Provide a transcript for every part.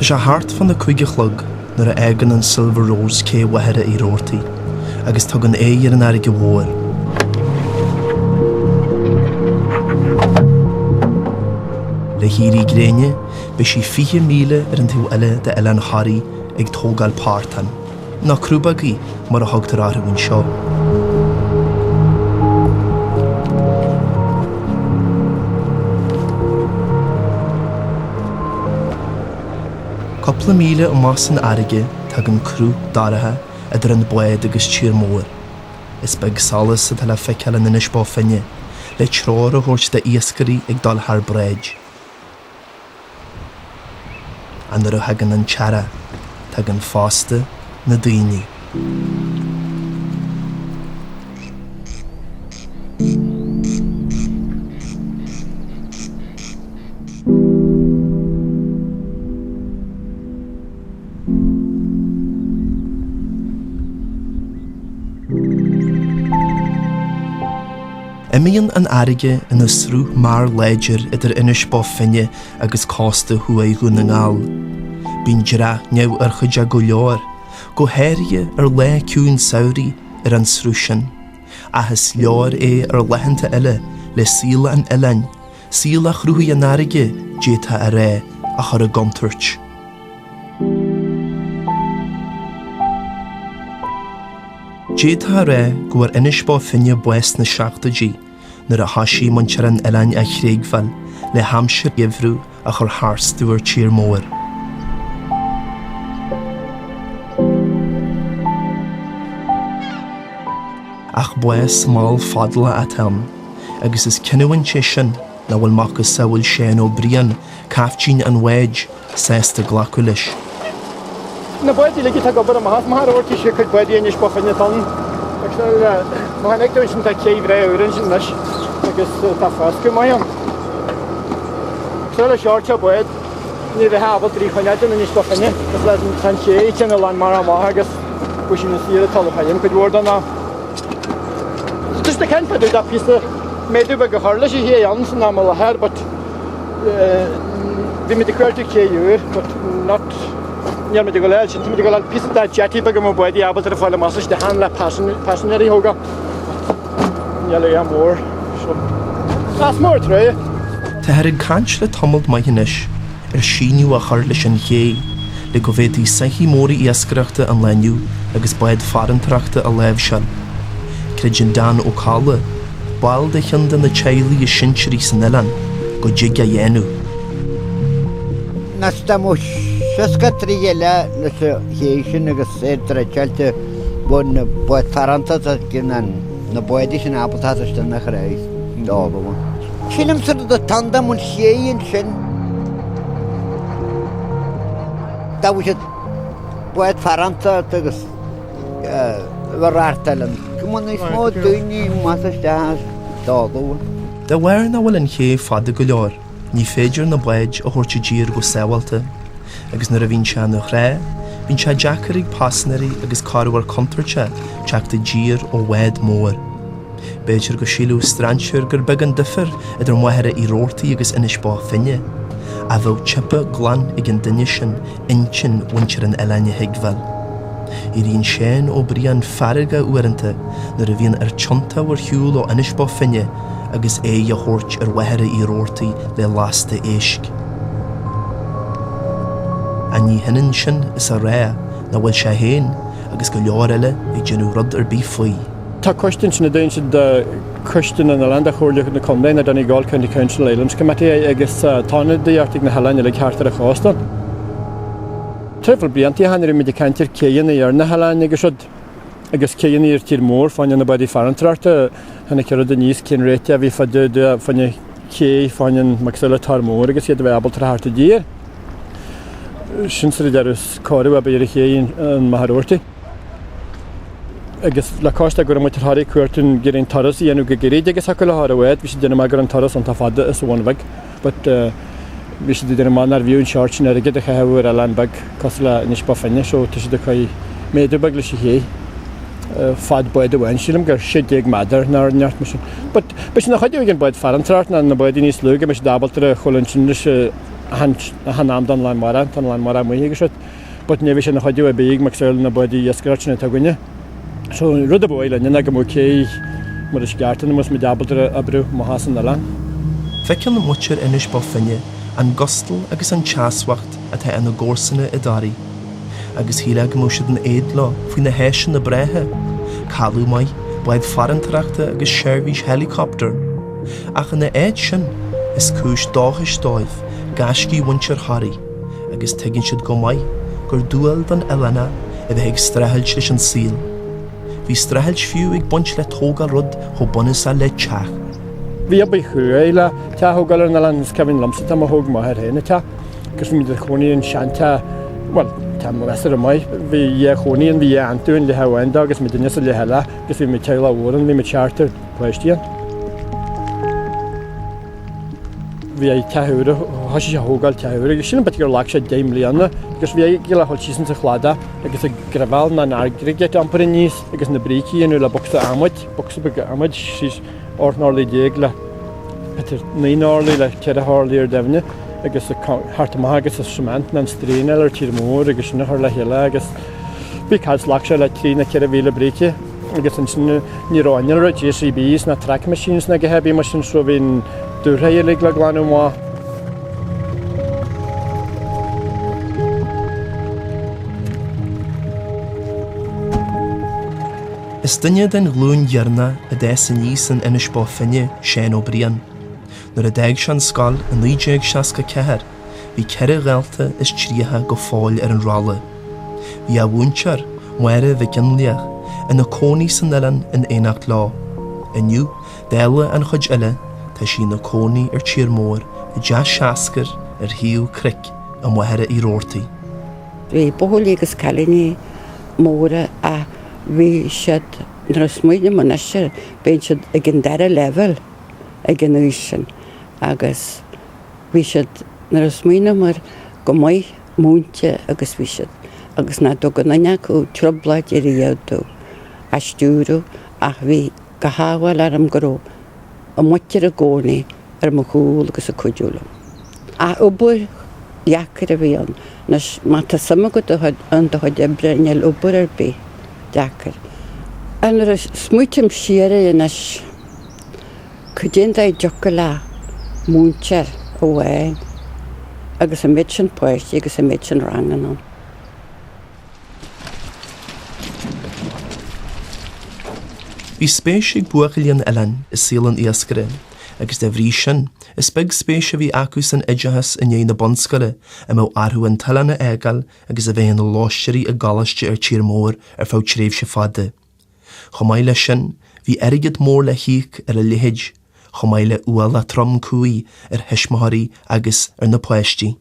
Tá sé thart fána 5 a chlog nuair a fhágann an Silver Rose cé Mhachaire Uí Rabhartaigh agus tugann aghaidh ar an fharraige mhór. Le héirí gréine, beidh sí 20 míle ar an taobh eile d'Oileán Thoraí ag tógáil portán, nó crúbógaí mar a thugtar orthu anseo. Cúpla míle amach san fharraige tagann cruth dorcha idir an bád agus tír mór. Is beag solas atá le feiceáil in Inis Bó Finne le treoir a thabhairt d'iascairí ag dul thar bráid. Ach nuair a thagann an t-earrach, tagann fosta na daoine. Imíonn an fharraige ina sruth mear láidir idir Inis Bó Finne agus cósta thuaidh Dhún na nGall. Bíonn dreach neamhurchóideach go leor, go háirithe ar lá ciúin samhraidh ar an sruth sin, ach is leor é ar laethanta eile le saol an oileáin, saol a chruthaigh an fharraige, d'fhéadfá a rá, a chur i gcontúirt. D'fhéadfá a rá go bhfuair Inis Bó Finne bás sna seachtóidí nuair a thoisigh muintir an oileáin á thréigbheáil le haimsir gheimhridh a chur tharstu ar tír mór. Ach bás mall fadálach atá ann agus is cinniúint é sin nach bhfuil macasamhail Seán Ó Briain, caiftín an bháid, sásta glacadh leis. Na báid uilig atá ag obair amach as Machaire Rabhartaigh sé cuid báid Inis Bó Finne atá ann. Agus má chonaic tú ansin tá cé bhreá úr ansin anois agus tá foscadh maith ann. Seo le seort seo bád ní bheifeá ábalta í a choinneáil in Inis Bó Finne agus le tá an ché ag an oileán mara amach agus bhí sin ina saor ag talamh thirim cuid mhór den am. Just ag caint fá dtaobh de phíosa méadú beag a chur leis an ché ann san am i láthair but Bhí muid ag cuartú cé úr but not níl muid ag dul sin, tá muid ag dul píosa de jetty beag a mbeadh bádaí ábalta a fáil amach isteach ann le paisinéirí a thógáil but níl aon mhór so is mór an trua. Táthar ag caint le tamall maith anois ar síneadh a chur leis an ché le go bhféadfaí soithí móra iascaireachta an lae inniu agus báid farantóireachta a láimhseáil. Creideann Dan Ó Cadhla, ball de cheann de na teaghlaigh is sinsearaí san oileán, go dtig a dhéanamh. Anois dá mbeadh 63 eile leis an ché sin agus é dreideáilte bheadh na báid farantóireachta na báid sin ábalta isteach ina chraobh d'fhoghlaim. Sílimse rud atá ann dá mbeadh an ché ansin dá bhfuil siad báid farantóireachta agus reáchtáil an go mbeadh níos mó daoine amach isteach as dólamh. De bharr nach bhfuil an ché fada go leor, ní féidir na báid a thabhairt i dtír go sábháilte, agus nuair a bhíonn sé ina thrá, bíonn sé deacair ag paisinéirí agus corruair contúirteach teacht i dtír ó bhád mór. B'fhéidir go sílfeadh strainséir gur beag an difear idir Machaire Uí Rabhartaigh agus Inis Bó Finne, ach bheadh teipthe glan ag an duine sin intinn mhuintir an oileáin a thuigbheáil. Éiríonn Seán Ó Briain feargach uaireanta nuair a bhíonn air tiontú ar shiúl ó Inis Bó Finne agus aghaidh a thabhairt ar Mhachaire Uí Rabhartaigh le lasta éisc. Ach ní hionann sin is a rá nach bhfuil sé féin agus go leor eile ag déanamh rud ar bith faoi. Tá coiste ansin a dtugann siad de Choiste na nOileán de Chomhairle na Contae, na Donegal County Council Islands Committee é agus tá ionadaíocht ag na hoileáin uilig thart ar an chósta. Traidhfil blianta ó shin bhí muid ag caint ar céanna ar na hoileáin agus rud agus céanna ar tír mór fá choinne na bádaí farantóireachta tháinig rud aníos cén réiteach a bhí fá dtaobh de fá choinne cé fá choinne an macasamhail tor mór agus iad a bheith ábalta a theacht i dtír. Sin sa deireadh cóiriú ab ar a ché an Machaire Rabhartaigh. Agus le cois de go raibh muid ar Thoraigh cuairt an ag iarraidh an turas a dhéanamh go gairid agus thiocfadh leo ar an bhád, bhí siad ag déanamh amach go raibh an turas iontach fada is abhainn bheag but bhí siad ag déanamh amach nárbh fhiú an seort sin airgid a chaitheamh ar oileán beag cosúil le Inis Bó Finne so tá siad ag cur méadú beag leis an ché fad báid amháin sílim gur 16 méadar nó neart mar sin. But beidh sin ina chuidiú ag an bád farantóireachta ná na bádaí níos lú go mbeidh siad ábalta a chur ansin leis an. Achan am don lán mara, tá an lán mara amuigh agus rud. But ní bhí sé ina chuidiú ar bith ag macasamhail na bádaí iascaireachta sin atá againne. So an rud a ba mhaith linne ná go mbeadh cé mar is ceart ann agus muid ábalta oibriú amach as an oileán. Feiceann muintir Inis Bó Finne an gustal agus an tseasmhacht atá ina gcomharsana i dToraigh. Agus shílfeá go mbeadh siad in éad leo faoi na háiseanna breátha, caladh maith, bád farantóireachta agus seirbhís helicopter. Ach ina áit sin, is cúis dóchais dóibh gaiscí mhuintir Thoraí agus tuigeann siad go maith gur dual don oileánach a bheith ag streachailt leis an saol. Bhí streachailt fiú ag baint le tógáil rud chomh bunúsach le teach. Bhí obair chruaidh le teach a thógáil ar an oileán, is cuimhin liomsa tá mo thóg m'athair féin an teach agus bhí muid ina chónaí in seanteach, bhuel, teach measartha maith, bhí dhá chónaí ann, bhí dhá aontú in leath amháin de agus muidinne sa leath eile agus bhí muid teaghlach mhór ann, bhí muid seachtar páistí ann. Bhí a teach úr, thoisigh sé a thógáil teach úr agus sílim b'fhéidir gur ghlac sé 10 mbliana agus bhí ag le dhul síos insa chladach agus ag graibheáil na an aggregate a iompar aníos agus na brící a dhéanamh le bocsa adhmaid, bocsa beag adhmaid síos 18 n-orlaí le b'fhéidir 9 n-orlaí le 4 horlaí ar doimhne agus a theacht amach agus an cement ná an straonáil ar tír mór agus sin a chur le chéile agus bhí cad ghlac sé le 3 nó 4,000 bríce. Agus ansin ní raibh innealra, JCBs ná track machines ná a dhath ar bith mar sin so bhí an dúshraith uilig le glanadh amach. Is duine den ghlúin dheireanach a d'fhás aníos in Inis Bó Finne Seán Ó Briain. Nuair a d'fhág sé an scoil i 1964, Bhí 4 dhalta is 30 go fóill ar an rolla. Bhí a mhúinteoir, Máire Mhic Fhionnlaoich, ina cónaí san oileán in éineacht leo. Inniu, dála an chuid eile, tá sí ina cónaí ar tír mór i dteach seascair ar thaobh cnoic i Machaire Uí Rabhartaigh. Bhí buachaillí agus cailíní móra ach bhí siad, nuair a smaoiním anois air, bíonn siad ag an dara leibhéal ag an aois sin agus Bhí siad, nuair a smaoiním air, go maith múinte agus bhí siad, agus nach dtugann duine acu trioblóid ariamh domh á stiúradh ach bhí go hádhmháil orm go raibh a muintir i gcónaí ar mo chúl agus ag cuidiú liom. Ach obair dheacair a bhí ann. Anois, má tá suim agat in do chuid oibre, níl obair ar bith deacair. Nuair a smaoitím siar air anois, Cad é an dóigh a dtiocfadh le múinteoir amháin agus an méid sin páistí agus an méid sin ranganna ann? Bhí spéis ag buachaillí an oileáin i saol an iascaire agus dá bhrí sin is beag spéis a bhí acu san oideachas i ndiaidh na bunscoile a mbeadh orthu an t-oileán a fhágáil agus a bheith ina lóisteoirí i gcoláiste ar tír mór ar feadh tréimhse fada. Chomh maith leis sin, bhí airgead mór le híoc ar a leithéid, chomh maith le ualach trom cumhaidh ar thuismitheoirí agus ar na páistí.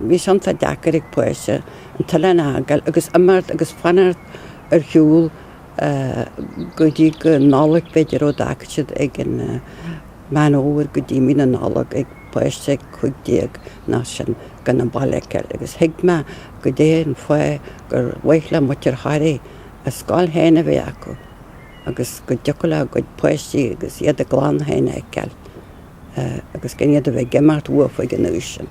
Bhí sé iontach deacair ag páiste an t-oileán a fhágáil agus imeacht agus fanacht ar shiúl go dtí go Nollaig b'fhéidir ó d'fhágfadh siad ag an Meán Fhómhair go dtí mí na Nollag ag páiste 15 nó sin gan an baile a fheiceáil agus thuig mé goidé an fáth gur mhaith le muintir Thoraí a scoil féin a bheith acu agus go dtiocfadh leo a gcuid páistí agus iad a gclann féin a fheiceáil agus gan iad a bheith ag imeacht uafa ag an aois sin.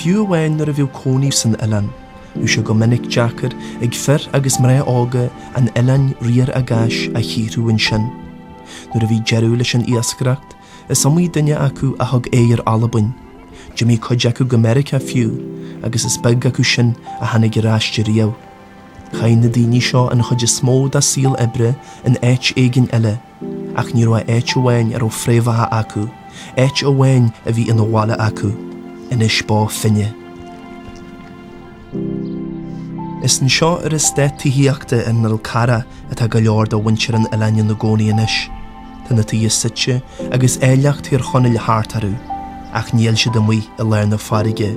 Fiú amháin nuair a bhíodh cónaí san oileán, bhí sé go minic deacair ag fir agus mná óga an oileáin riar a gcáis a shaothrú ansin. Nuair a bhí deireadh leis an iascaireacht, is iomaí duine acu a thug aghaidh ar Albain. D'imigh cuid acu go Meiriceá fiú, agus is beag acu sin a tháinig ar ais riamh. Chaith na daoine seo an chuid is mó dá saol oibre in áit éigin eile, ach ní raibh áit amháin a raibh fréamhacha acu, áit amháin a bhí ina bhaile acu, Inis Bó Finne. Is anseo ar eastát tithíochta ar an Fhal Carrach atá go leor de mhuintir an oileáin ina gcónaí anois. Tá na tithe suite agus áilleacht Thír Chonaill thart orthu, ach níl siad amuigh i lár na farraige,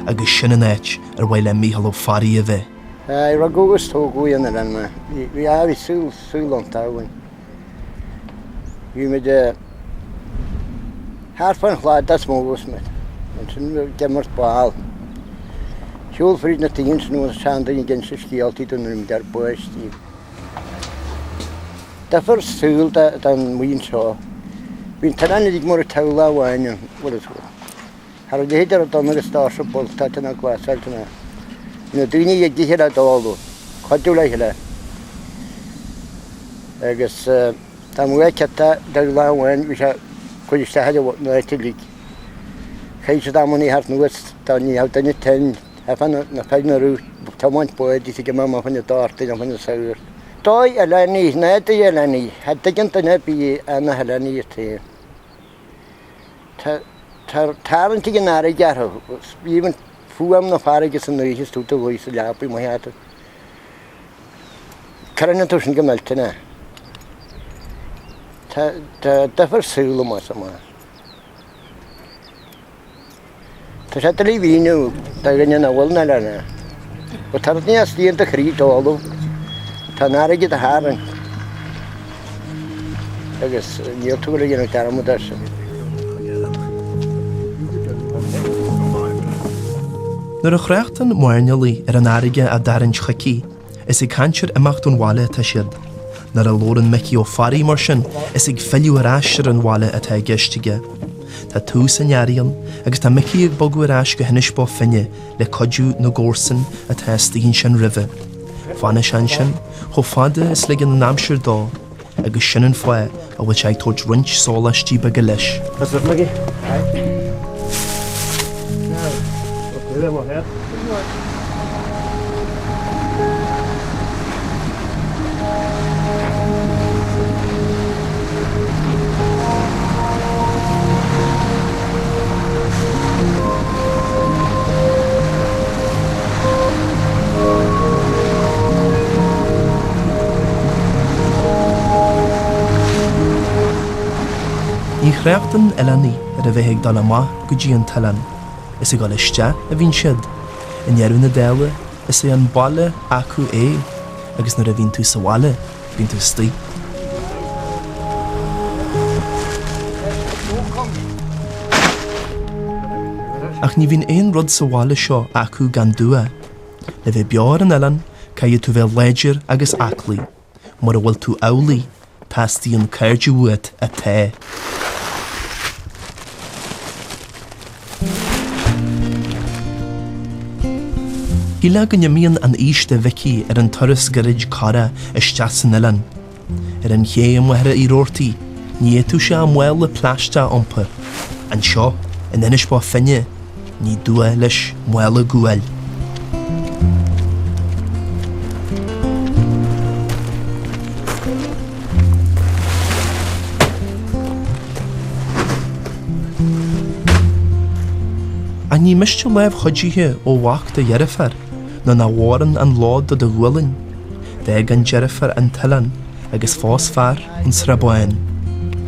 agus sin an áit ar mhaith le Mícheál Ó Fearraigh a bheith. Aye, rugadh agus tógadh ar an oileán mé. Bhí, bhí, ah, bhí saol, saol iontach againn. Bhí muid eh. Thart fán chladach is mó a bhíos muid. Ansin ag imirt ball. Siúl fríd na tithe ansin agus seandaoine ag inse scéaltaí dúinn nuair a bhí muid ár bpáistí. Difear saoil don mbuíon seo. Bhí an t-oileán uilig mar teaghlach amháin an bhfuil fhios agat. Cha raibh a leithéid de rud ann agus doirse boltáilte ná glasáilte ná. Bhí na daoine ag ithe le d'ól, cuidiú le chéile. Agus dá mbeadh ciota de lá amháin bhí sé cur isteach ar an áit uilig. Chaith siad amannaí thart anuas dá ní raibh duine tinn, theip na fir na raibh tiomáint báid is ag imeacht amach chun na dtortaí nó chun na saor. Dóigh oileánaigh, nádúr oileánaigh, cha dtuigeann duine ar bith na hoileánaigh iad féin. Tá tarraingt ag an fharraige orthu, even fuaim na farraige san oíche is tú i do luí sa leapaidh amuigh a'd. Cuireann tú sin go millteanach. Tá difear saoil amach is amach. Tá sé doiligh a mhíniú do dhuine nach bhfuil ina oileánach. Ó tá rud níos líon do chroí dólamh, tá an fharraige do tharraingt agus níl tú ag déanamh dearmad air sin. Nuair a thráchtann mairnéalaigh ar an fharraige á dtarraingt chuici, is ag caint ar imeacht ón bhaile atá siad. Nuair a labhrann Micí Ó Fearraigh mar sin, is ag filleadh ar ais ar an bhaile atá i gceist aige. Tá tús an earraigh ann agus tá Micí ag bogadh ar ais go hInis Bó Finne le cuidiú na gcomharsan atá istigh ansin roimhe. Fanfaidh sé ansin chomh fada is ligeann an aimsir dó agus sin an fáth a bhfuil sé ag tabhairt roinnt sóláistí beaga leis. That's it, Mickey. Ní thráchtann oileánaigh ar a bheith ag dul amach go dtí an t-oileán. Is ag dul isteach a bhíonn siad. I ndeireadh na dála, is é an baile acu é agus nuair a bhíonn tú sa bhaile, bíonn tú istigh. Ach ní bhíonn aon rud sa bhaile seo acu gan dua. Le bheith beo ar an oileán, caithfidh tú bheith láidir agus aclaí. Mura bhfuil tú amhlaidh, teastaíonn cairde uait atá. Shílfeá go n-imíonn an aois de Mhicí ar an turas gairid corrach isteach san oileán. Ar an ché i Machaire Rabhartaigh, ní fhéadfadh sé a mhála plaisteach a iompar. Anseo, in Inis Bó Finne, ní dua leis mála guail. Ach ní miste lámh chuidithe ó mhac do dheirféar, nó nach bhfóireann an lód do do ghualainn. D'fhág an deirfiúr an t-oileán agus phós fear ón Srath Bán.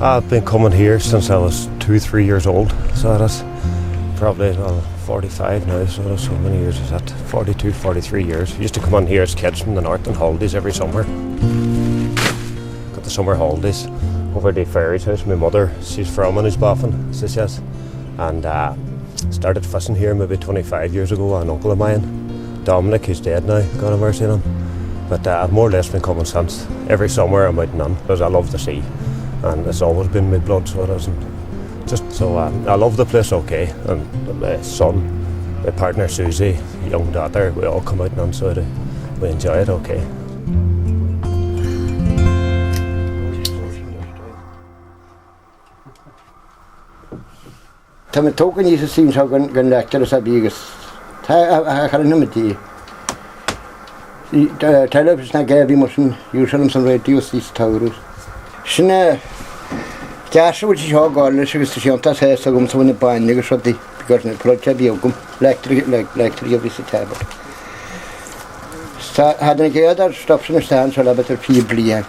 I've been coming here since I was 2, 3 years old, so that is probably well, 45 now, so that's how many years is that? 42, 43 years. We used to come on here as kids from the north on holidays every summer. Got the summer holidays over at the Ferry's house. My mother, she's from Inishbofin, she says, and uh, started fishing here maybe 25 years ago, an uncle of mine, Dominic, who's dead now, God have mercy on him. But uh, I've more or less been coming since. Every summer I'm out and on, because I love the sea. And it's always been my blood, so it isn't. Just so uh, I love the place okay. And my son, my partner Susie, young daughter, we all come out and on, so we enjoy it okay. Tá mé tógtha aníos sa saol seo gan leictreachas ar bith agus tá a chur in imití. Teilifís na gcéad bhí mar sin Iúsalem san raidió sa tsamhradh. Sin é deas a bhfuil sé seo ag gabháil leis agus tá sé iontach sásta agamsa bhain na bainne agus rudaí because na prod a bhí agam leictreach a bhí sa tablet. Tá an chéad ar stop sin isteach anseo le b'fhéidir 20 bliain.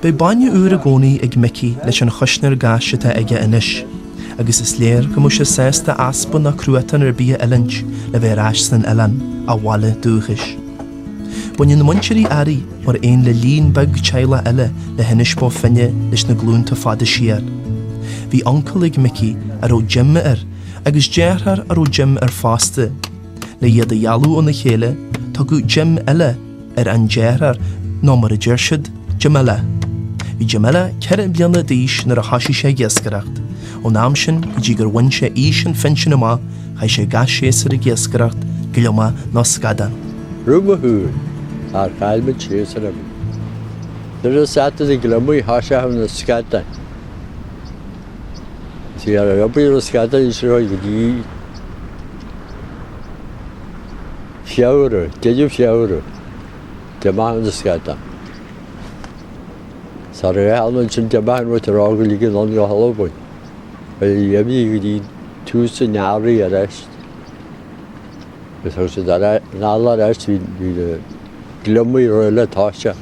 Beidh bainne úr i gcónaí ag Micí leis an chuisneoir gáis atá aige anois. Agus is léir go mbeadh sé sásta easpa ná cruatan ar bith a fhulaingt le bheith ar ais san oileán, a bhaile dúchais. Baineann muintir Uí Fhearraigh, mar aon le líon beag teaghlach eile, le hInis Bó Finne leis na glúnta fada siar. Bhí uncail ag Micí a raibh Jim air agus deartháir a raibh Jim air fosta. Le iad a dhealú óna chéile, tugadh Jim eile ar an deartháir nó mar a deir siad, Jim eile. Bhí Jim eile 4 bliana d'aois nuair a thosaigh sé ag iascaireacht. Ón am sin go dtí gur bhain sé aois an phinsin amach, chaith sé gach séasúr ag iascaireacht, gliomach nó scadán. Rug mo shúil, char chaill muid séasúr ar bith. Nuair a sat na gliomaigh thoiseochadh na scadáin. Is í ar obair na scadáin seo go dtí Feabhra, deireadh Feabhra, d'imigh na scadáin. Sar a bheith ann ansin d'imigh an rud a rá go ligean ann go hAlbain. Bhí imní go dtí tús an earraigh arís. Agus thug siad anall arís bhí na gliomaigh roimhe toise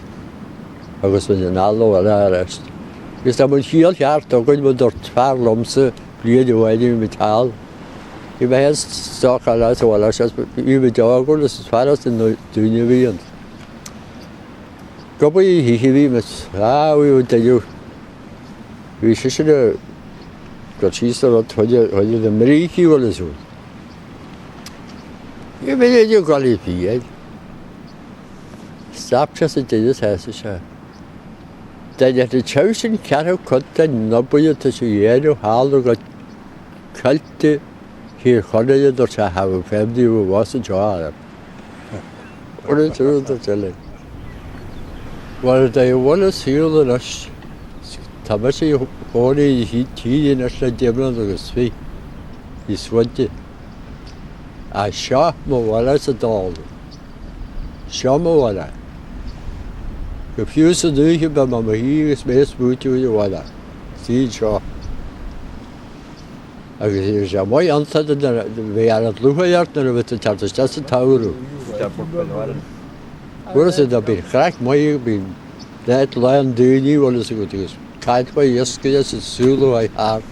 agus bhí an anall eile arís. Agus tá an chiall cheart againn mar dúirt fear liomsa bliain amháin bhí muid thall. Bhí mé féin stocáil as bhaile as bhí muid óg agus is fear as an dúine a bhí ann. Gobaí oíche bhí muid, ah bhí muid inniu. Bhí seisean ag cur síos ar rud chuid na mbrící bhfuil fhios agat. Bhí mé ag dul i bhfiail. Stop sé sa deireadh thosaigh sé. Dá mbeadh an tseabhac sin ceathrú cuid den obair atá sé a dhéanamh thall go Coillte Thír Chonaill a dúirt sé have a family with us anseo arb. Bhuel, dá bhfuil an saol anois, tá mise i gcónaí i tír anois le deich mbliana agus fiche, níos faide. Ach seo mo bhaile sa dtalamh. Seo mo bhaile. Go fiú san oíche beidh mé i mo shuí agus mé ag smaointiú ar an bhaile. Suí anseo. Agus bhí sé maith iontach nuair a bhí an lúcháir ort nuair a bhí tú ag teacht isteach sa tsamhradh. Fuair siad a bhí craic maith bhí leat lán daoine bhfuil fhios agat agus caint mhaith iascaire is súil mhaith thart.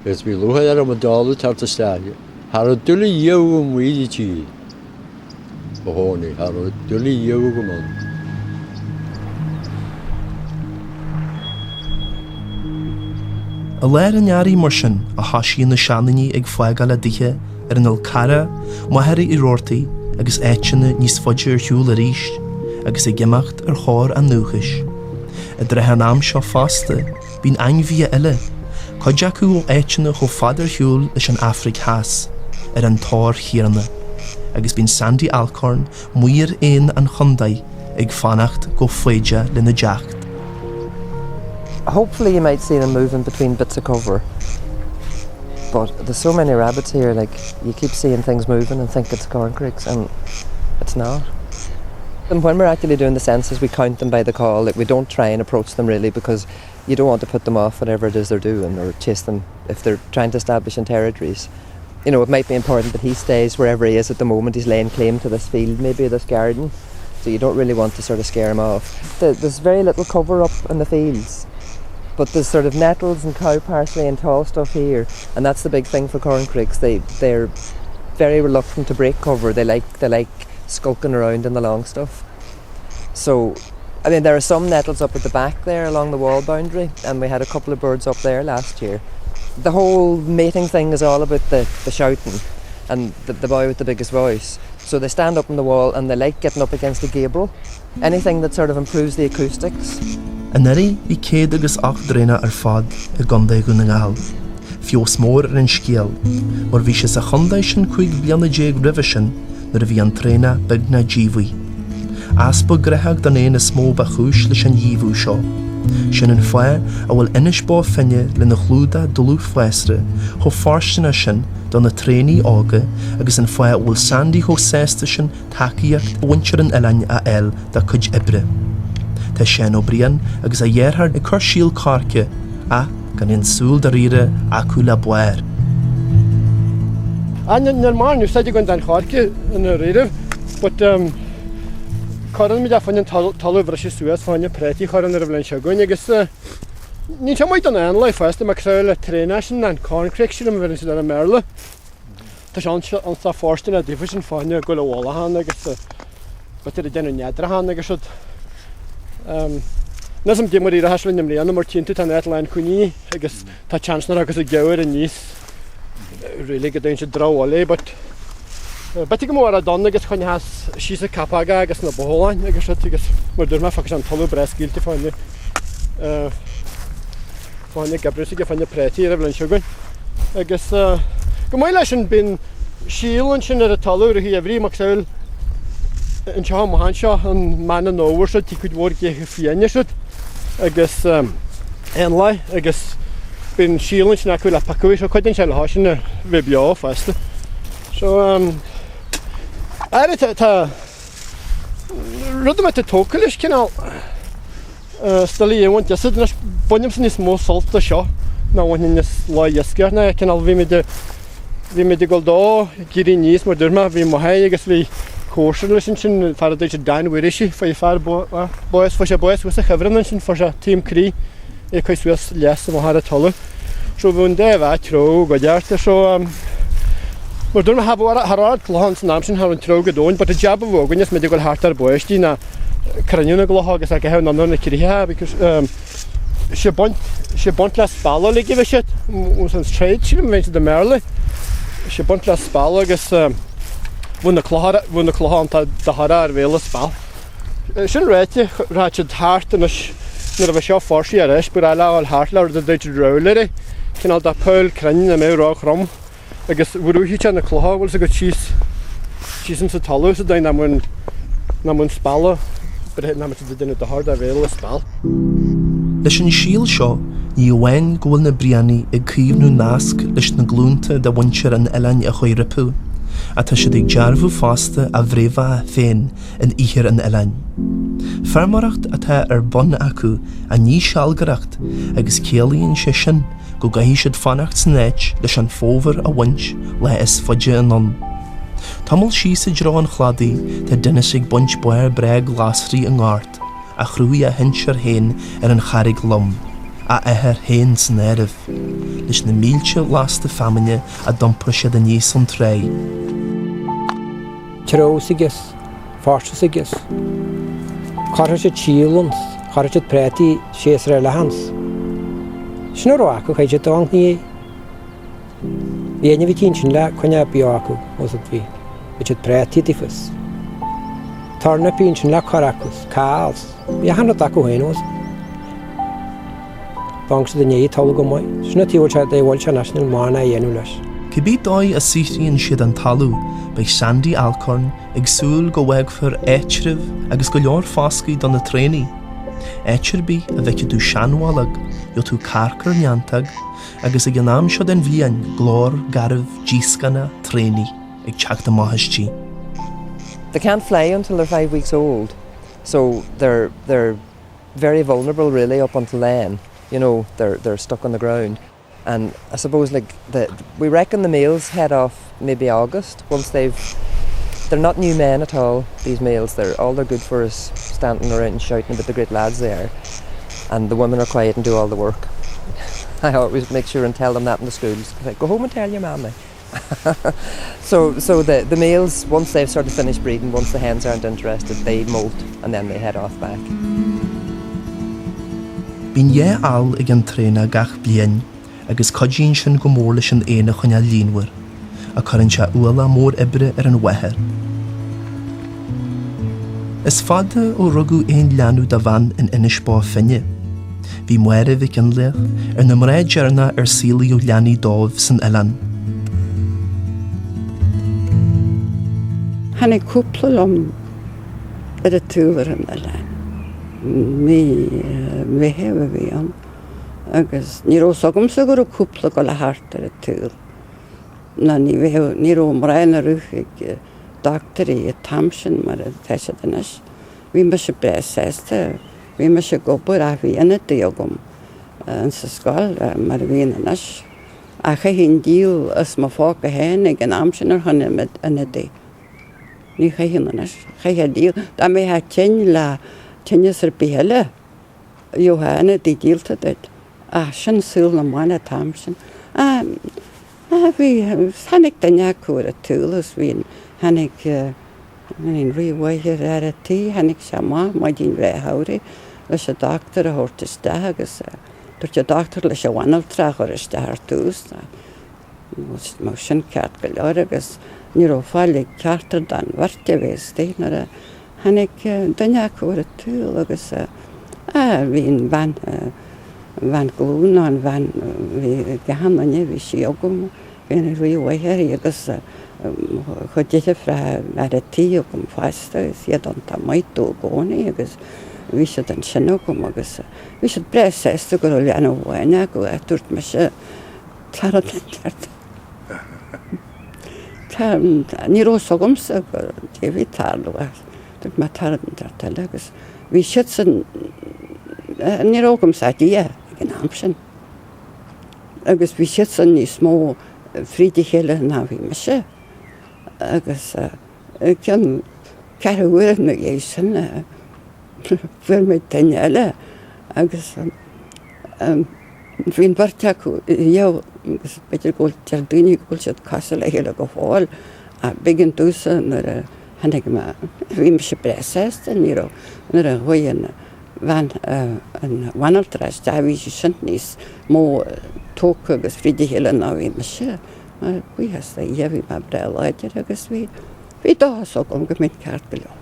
Agus bhí lúcháir orm an dála teacht isteach. Cha raibh dul i dhiaidh agam amuigh i dtír. Mo chónaí, cha raibh dul i dhiaidh agam ann. I lár an earraigh mar sin a thosaíonn na seandaoine ag fágáil a dtithe ar an Fhál Carrach, Machaire Uí Rabhartaigh agus áiteanna níos faide ar shiúl arís agus ag imeacht ar thóir a ndúchais. I dtrátha an am seo fosta, Bíonn ainmhithe eile, cuid acu ó áiteanna chomh fada ar shiúl leis an Afraic Theas, ar an tóir chéanna, agus bíonn Sandy Alcorn, maor éan an chontae, ag fanacht go foighdeach lena dteacht. Hopefully you might see them moving between bits of cover but there's so many rabbits here like you keep seeing things moving and think it's corncrakes and it's not. And when we're actually doing the census we count them by the call like we don't try and approach them really because you don't want to put them off whatever it is they're doing or chase them if they're trying to establish in territories. You know, it might be important that he stays wherever he is at the moment. He's laying claim to this field, maybe this garden. So you don't really want to sort of scare him off. There's very little cover up in the fields. But there's sort of nettles and cow parsley and tall stuff here, and that's the big thing for corncrakes. They they're very reluctant to break cover. They like they like skulking around in the long stuff. So I mean there are some nettles up at the back there along the wall boundary and we had a couple of birds up there last year. The whole mating thing is all about the, the shouting and the, the boy with the biggest voice. So they stand up on the wall and they like getting up against the gable. Anything that sort of improves the acoustics. Anuraidh bhí 108 dtraonach ar fad i gContae Dhún na nGall. Feabhas mór ar an scéal, mar bhí sé sa chontae sin 15 bliana roimhe sin nuair a bhí an traonach beagnach díomhaoin. Easpa gnóthach don éan is mó ba chúis leis an dhíobhadh seo. Sin an fáth a bhfuil Inis Bó Finne lena chlúdach dlúth fásra chomh fóirsteanach sin do na traonaigh óga agus an fáth a bhfuil Sandy chomh sásta sin tacaíocht mhuintir an oileáin a fháil dá cuid oibre. Tá Seán Ó Briain agus a dheartháir ag cur síol coirce ach gan aon súil dáiríre acu le barr. Níl mórán úsáid againn don choirce i ndáiríre but cuireann muid é fá choinne an talamh a bhriseadh suas fá choinne prátaí a chur ann ar an bhliain seo chugainn agus. Níl sé maith don éanlaith fosta, macasamhail le traonach sin, an corncrake sílim a bheireann siad air i mBéarla. Tá sé iontach fóirsteanach daofa sin fá choinne goil i bhfolach ann agus b'fhéidir ag déanamh neadracha ann agus rud. Níl 'fhios a'm caidé mar a éireoidh sé linn i mbliana mar tchíonn tú tá an áit lán coiníní agus tá chance nach raibh agus ag gabhair aníos really go dtéann siad drochbhaile but b'fhéidir go mbeadh orthu ann agus choinneochas síos na capóga agus na botháin agus rud agus mar dúirt mé fágfaidh sé an talamh breá scaoilte fá choinne fá choinne geimhreadh s'aige fá choinne prátaí ar an bhliain seo chugainn. Agus go maith leis sin bíonn síol ansin ar an talamh i rith an gheimhridh, macasamhail anseo amach anseo i meán an fhómhair seo tig cuid mhór géacha fiáine siúd agus éanlaith agus bíonn síol ansin acu le piocadh so cuidíonn sé leo sin a bheith beo fosta. So aire tá rud a mbeidh tú tógtha leis cineál Still I want deasad anois bainimse níos mó sult as seo ná bhainfinn as lá iascaireacht ná cineál bhí muid bhí muid ag dul dó ag éirí aníos mar dúirt mé bhí mo thigh agus bhí comharsa leis ansin fear a dúirt sé Dan Mhuiris fuair fear bás fuair sé bás thuas sa chuibhreann ansin fuair sé taom croí é cuir suas léas amach ar an talamh. So bhí an dá bheith treo go dearta so mar dúirt mé cha raibh oiread clocha ann san am sin cha raibh an treo go domhain but an jab a bhí againn is muid ag dul thart ar báistí ná cruinniú na gclocha agus a gcaitheamh anonn ar na criathacha because sé baint sé baint le spalla uilig a bhí siad an trade sílim a bhíonn siad i mBéarla sé baint le spalla agus bhí na clocha bhí na clocha ann de thoradh ar bhéal an spall. Sin ráite, rachaidh siad thart anois nuair a bheidh seo fuirseach ar ais, ba ghnách leo a dhul thart le rud a dtuigtear roll air, cineál de poll cruinn nach mbeadh ró-throm agus bhrúfaidh sé na clocha, bhfuil 'fhios agat, síos, síos insa talamh sa dóigh nach mbeadh, nach mbeadh an spalla, nach mbeadh siad ag déanamh dochar do bhéal an spall. Leis an síol seo, ní amháin go bhfuil na Brianaigh ag caomhnú nasc leis na glúnta de mhuintir an oileáin a chuaigh roimpu, ach tá siad ag dearbhú fosta a bhfréamhacha féin in ithir an oileáin. Feirmeoireacht atá ar bun acu ach ní sealgaireacht agus ciallaíonn sé sin go gcaithfidh siad fanacht san áit leis an fómhar a bhaint lá is faide anonn. Tamall síos i dtreo an chladaigh tá Denis ag baint barr breá glasraí i ngort a chruthaigh a shinsear féin ar an Charraig Lom, a athair féin san áireamh, leis na mílte lasta feamainne a d'iompair siad aníos ón tráigh. Treabhadh s'aige, fásta s'aige. Chuirfeadh siad síol ann, chuirfeadh siad prátaí séasúr eile ann. Sin a raibh acu, chaith siad dá ngné. Bhí ainmhithe ansin le coinneáil beo acu, os a bhí. Bhí siad prátaí daofa. Tornapaí ansin le cur acu, cál. Bhí achan rud acu féin, os. D'fhág siad i ndiaidh talamh go maith. Sin an taobh a bhfuil sé anois, níl mórán á dhéanamh leis. Cibé dóigh a saothraíonn siad an talamh, beidh Sandy Alcorn ag súil go bhfágfar áitreabh agus go leor foscaidh do na traonaigh. Áit ar bith a bhfeicfidh tú seanbholg, gheobhaidh tú carcair neantóg agus ag an am seo den bhliain, glór garbh díoscánach traonaigh ag teacht amach istigh. They can't fly until they're 5 weeks old, so they're they're very vulnerable really up until then, you know, they're they're stuck on the ground. And I suppose like the we reckon the males head off maybe August once they've they're not new men at all, these males, they're all they're good for is standing around and shouting about the great lads they are. And the women are quiet and do all the work. I always make sure and tell them that in the schools. Like, go home and tell your mammy. so so the the males once they've sort of finished breeding once the hens aren't interested they molt and then they head off back. Bíonn dhá ál ag an traonach gach bliain agus cuidíonn sin go mór leis an éan a choinneáil líonmhar, ach cuireann sé ualach mór oibre ar an mháthair. Is fada ó rugadh aon leanbh do bhean in Inis Bó Finne. Bhí Máire Mhic Fhionnlaoich ar na mná deireanacha ar saolaíodh leanaí dóibh san oileán. Tháinig cúpla liom ar an tsaol ar an oileán. Mí Mheithimh a bhí ann agus ní raibh 's agamsa go raibh cúpla ag dul thart ar an tsaol. Ná ní bheadh, ní raibh mórán a rith ag dochtúirí an t-am sin mar atá siad anois. Bhí mise breá sásta. Bhí mise ag obair ach bhí ionadaí agam insa scoil mar a bhíonn anois. Ach chaithfinn díol as mo phóca féin ag an am sin ar shon ionadaí. Ní chaithfinn anois. Chaithfeá díol. Dá mbeifeá tinn le tinneas ar bith eile, gheofá ionadaí díolta duit. Ach sin saol na mban an t-am sin. Ah, bhí, tháinig duine acu ar an tsaol agus bhí an, tháinig, an rímháthair fhear a' tí, tháinig sé amach maidin bhreá shamhraidh leis an dochtúir a thabhairt isteach agus dúirt an dochtúir leis an bhanaltra a chur isteach ar tús. Mbeadh sin ceart go leor agus ní raibh faill ag ceachtar den bheirt a bheith istigh nuair a tháinig duine acu ar an tsaol agus bhí an bhean, an bhean glún nó an bhean, bhí ag achan duine, bhí sí agam, bhí an rímhaith uirthi agus chuid deirfiúracha fhear a' tí agam fosta agus iad iontach maith domh i gcónaí agus bhí siad ansin agam agus bhí siad breá sásta go raibh leanbh amháin acu ach dúirt mise Tá rud inteacht. Tá, ní raibh fhios agamsa go dtéifí tarlú ach dúirt mé tá rud inteacht eile agus bhí siadsan, ní raibh agamsa ach Dia ag an am sin agus bhí siadsan níos mó fríd a chéile ná bhí mise agus cionn ceathrú uaire ina dhiaidh sin fuair mé duine eile agus Bhí an bheirt acu riamh agus b'fhéidir go bhfuil, deir daoine go bhfuil siad cosúil le chéile go fóill ach b'éigean domhsa nuair a tháinig mé, bhí mise breá sásta, ní raibh, nuair a chuaigh an bhean, an bhanaltra isteach bhí sí sin níos mó tógtha agus fríd a chéile ná bhí mise mar buíochas do Dhia bhí mé breá láidir agus bhí, Bhí dóchas agam go mbeinn ceart go leor.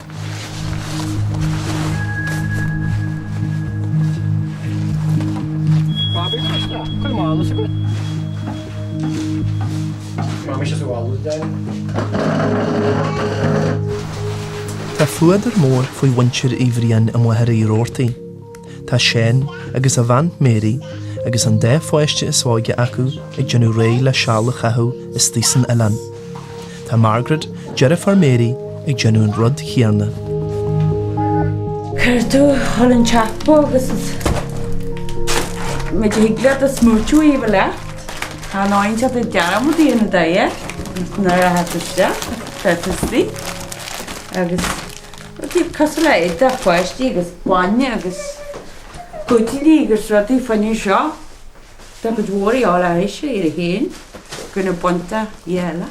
Tá fuadar mór faoi mhuintir Uí Bhriain i Machaire Rabhartaigh. Tá Seán agus a bhean Mary agus an dá pháiste is óige acu ag déanamh réidh le seal a chaitheamh istigh san oileán. Tá Margaret, deirfiúr Mary, ag déanamh an rud chéanna. Cuir tú chun an tsiopa agus is muid a thig leat a smúitiú í a leat. Tá an áin seo ag dearmad í ina daidhe nuair a théid isteach, tá tú istigh agus rudaí cosúil le éadaí pháistí agus bainne agus buidéilí agus rudaí faoin seo. Tá cuid mhór a fháil aithrise ar a féin go na bunta eile.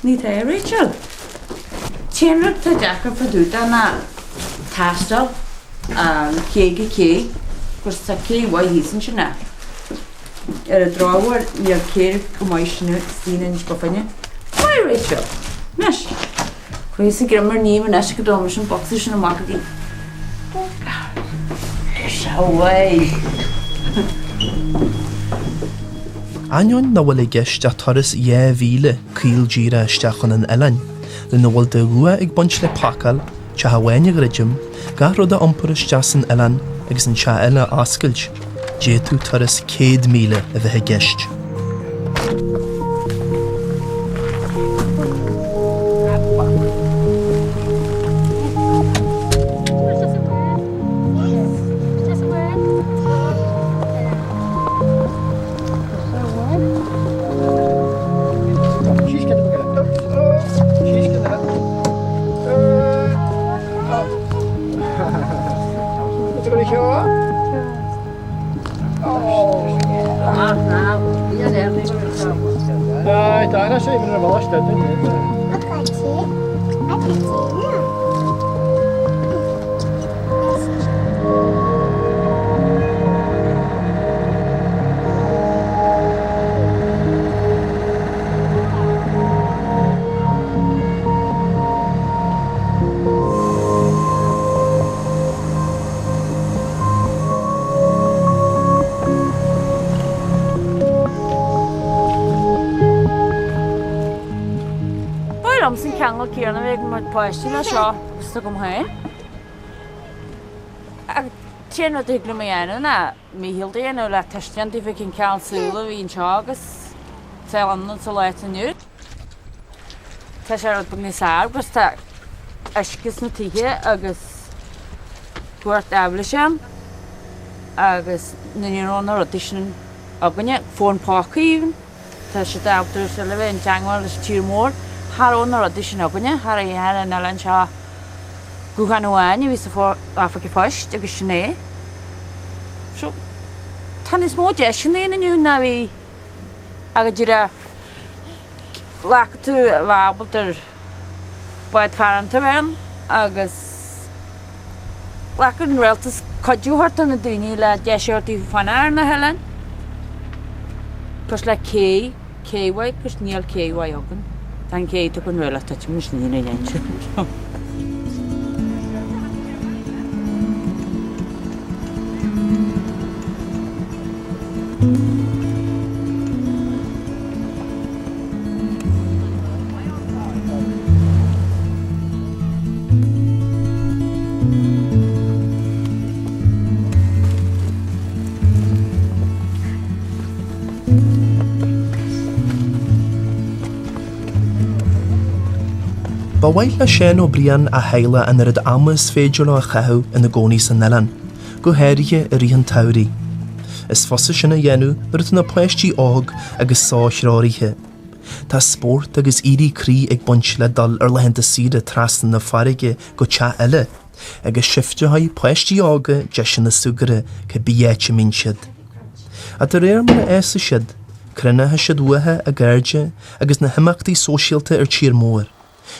Ní tá Rachel. T-aon rud atá deacair fá dtaobh de ná taisteal an cé go cé, 'cause tá cé mhaith thíos ansin ach ar an drochuair níl cé chomh maith sin istigh in Inis Bó Finne. Maith Rachel! Anois, chuaigh sa greim ar Niamh anois go dtógfaidh mise an bocsa sin amach go dtí. Ainneoin nach bhfuil i gceist ach turas 2,000 caol díreach isteach chun an oileáin, lena bhfuil de dhua ag baint le pacáil, teach amháin a dhruidim, gach rud a iompar isteach san oileán agus an teach eile a oscailt, d'fhéadfadh turas 100,000 a bheith i gceist. Ba mhaith liomsa an ceangal céanna a bheith ag mo pháistí le seo agus agam féin. Ach t-aon rud a thig liom a dhéanamh ná mícheal a dhéanamh le tuiscint daofa cén cineál saoil a bhí anseo agus saol ann sa lá atá inniu. Tá sé rud beag níos fearr agus tá uisce sna tithe agus cumhacht aibhléise ann agus ní raibh na rudaí sin againne, fón póca even, tá siad ábalta ar a bheith in teagmháil leis an tír mór, cha raibh na rudaí sin againne, cha raibh ar an oileán seo guthán amháin a bhí sa oifig phoist agus sin é. So. Tá níos mó deiseanna ann inniu ná bhí ach go díreach ghlacfadh tú a bheith ábalta ar bád tarranta a bheith ann agus ghlacfadh an rialtas cuidiú a thabhairt do na daoine le deis a thabhairt daofa fanacht ar na hoileáin. Cosúil le cé, cé mhaith agus níl cé mhaith againn. Tá an cé tugtha an réalach duit, anois níl aon aimsir. Ba mhaith le Seán Ó Briain a theaghlach an oiread ama is féidir leo a chaitheamh ina gcónaí san oileán, go háirithe i rith an tsamhraidh. Is fusa sin a dhéanamh nuair atá na páistí óg agus so-threoraithe. Tá spórt agus éirí croí ag baint le dul ar laethanta saoire trasna na farraige go teach eile, agus seifteoidh páistí óga deiseanna súgartha cibé áit a mbíonn siad. Ach de réir mar a fhásfaidh siad, cruinneoidh siad uathu a gcairde agus na himeachtaí sóisialta ar tír mór,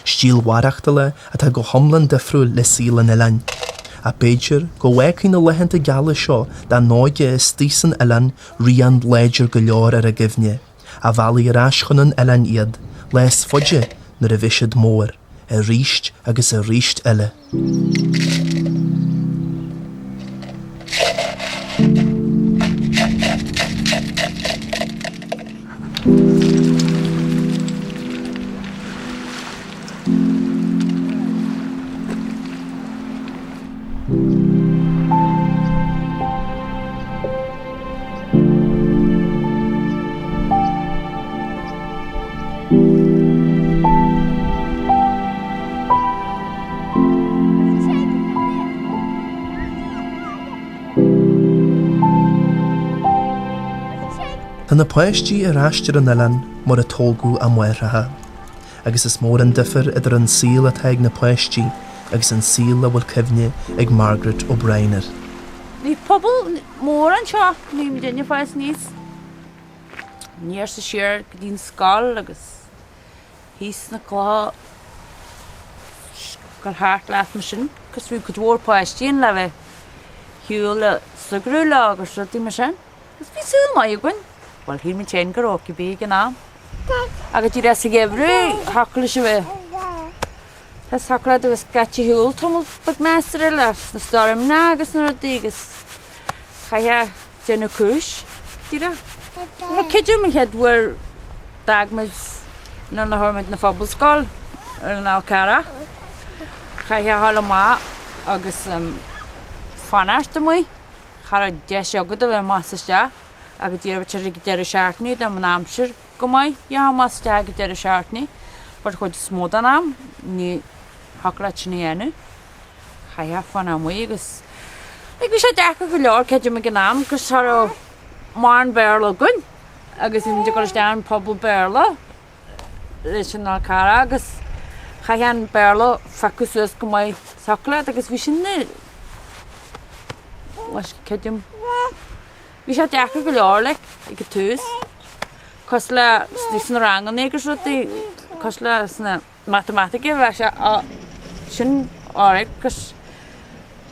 stíl mhaireachtála atá go hiomlán difriúil le saol an oileáin. Ach b'fhéidir go bhfágfaidh na laethanta geala seo dá n-óige istigh san oileán rian láidir go leor ar a gcuimhne. a mheallfaidh ar ais chun an oileáin iad, lá is faide nuair a bheidh siad mór, arís agus arís eile. Tá na páistí ar ais ar an oileán mar a tógadh a máithreacha, agus is mór an difear idir an saol atá ag na páistí agus an saol a bhfuil cuimhne ag Margaret O'Brien air. Bhí pobal mór anseo, bhí muidinne ag fás aníos. Aniar 's siar go dtí an scoil agus thíos sna clocha ag gabháil thart leat mar sin 'cause bhí cuid mhór páistí ann le bheith shiúl le súgradh leo agus rudaí mar sin. Agus bhí saol maith againn. Bhuel, shíl muid féin go raibh cibé ag an am. Agus díreach sa gheimhreadh, thiocfadh leis a bheith Tá thiocfadh leat a bheith scaite ar shiúl tamall beag measartha leis na stoirmeanna agus na rudaí agus chaithfeá déanamh cúis díreach. Bhuel creidim an chéad uair d'fhág muid nuair a chuaigh muid na phobalscoil ar an Fhál Carrach chaithfeá a ghabháil amach agus fanacht amuigh. Cha raibh deis agat a bheith amach is isteach agus díreach ag an deireadh seachtaine dá mbeadh an aimsir go maith, gheofá amach is isteach ag an deireadh seachtaine but chuid is mó den am ní thiocfadh leat sin a dhéanamh. Chaithfeá fanacht amuigh agus like bhí sé deacair go leor creidim ag an am 'cause cha raibh mórán Béarla againn agus bhí muid ag dul isteach in pobal Béarla leis an Fhál Carrach agus chaithfeá an Béarla a phiocadh suas go maith thiocfadh leat agus bhí sin na leis creidim Bhí sé deacair go leor like ag an tús, cosúil le sna ranganna agus rudaí, cosúil le sna matamaitice bheadh sé á sin alright 'cause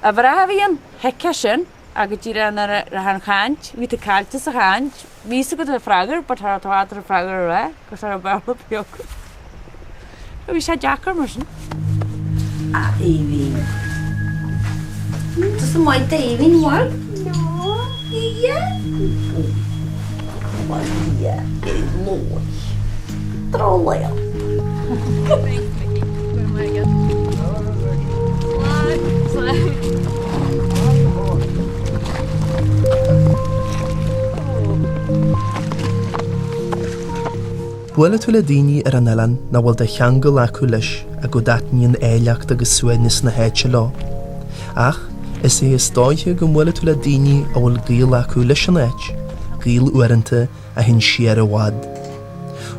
uimhreacha a bhí ann, thuigfeá sin ach go díreach nuair a raibh an chaint, bhí tú caillte sa chaint, bhí fhios agat an freagra but cha raibh tú ábalta an freagra a rá 'cause cha raibh Béarla ar bith agat. Bhí sé deacair mar sin. A Aoibhinn. Tusa maith d'Aoibhinn, bhfuil? No. Ia? Bhuel, ia, é lóith. Trolláil. Thanks, Mickey. Go raibh maith agat. Slán. Slán. Buailfidh tú le daoine ar an oileán nach bhfuil de cheangal acu leis ach go dtaitníonn áilleacht agus suaimhneas na háite leo. Ach is é is dóiche go mbuailfidh tú le daoine a bhfuil gaol acu leis an áit, gaol uaireanta a théann siar i bhfad.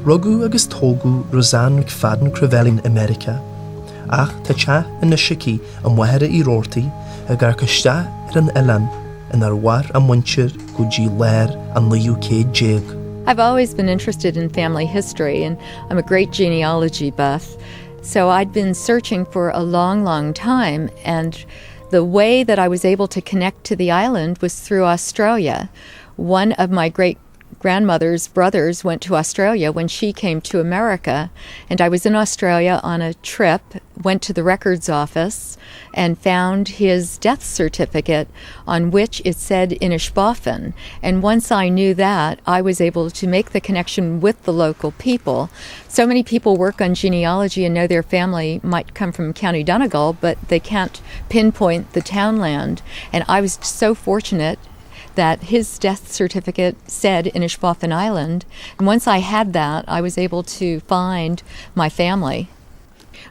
Rugadh agus tógadh Roseanne McFadden Crevelin i Meiriceá, ach tá teach anois aici i Machaire Uí Rabhartaigh ag amharc isteach ar an oileán. inar mhair a muintir go dtí lár an naoú céad déag. I've always been interested in family history and I'm a great genealogy buff. So I'd been searching for a long, long time and the way that I was able to connect to the island was through Australia. One of my great grandmother's brothers went to Australia when she came to America and I was in Australia on a trip, went to the records office and found his death certificate on which it said Inishbofin. And once I knew that, I was able to make the connection with the local people. So many people work on genealogy and know their family might come from County Donegal, but they can't pinpoint the townland. And I was so fortunate that his death certificate said Inishbofin Island. And once I had that, I was able to find my family.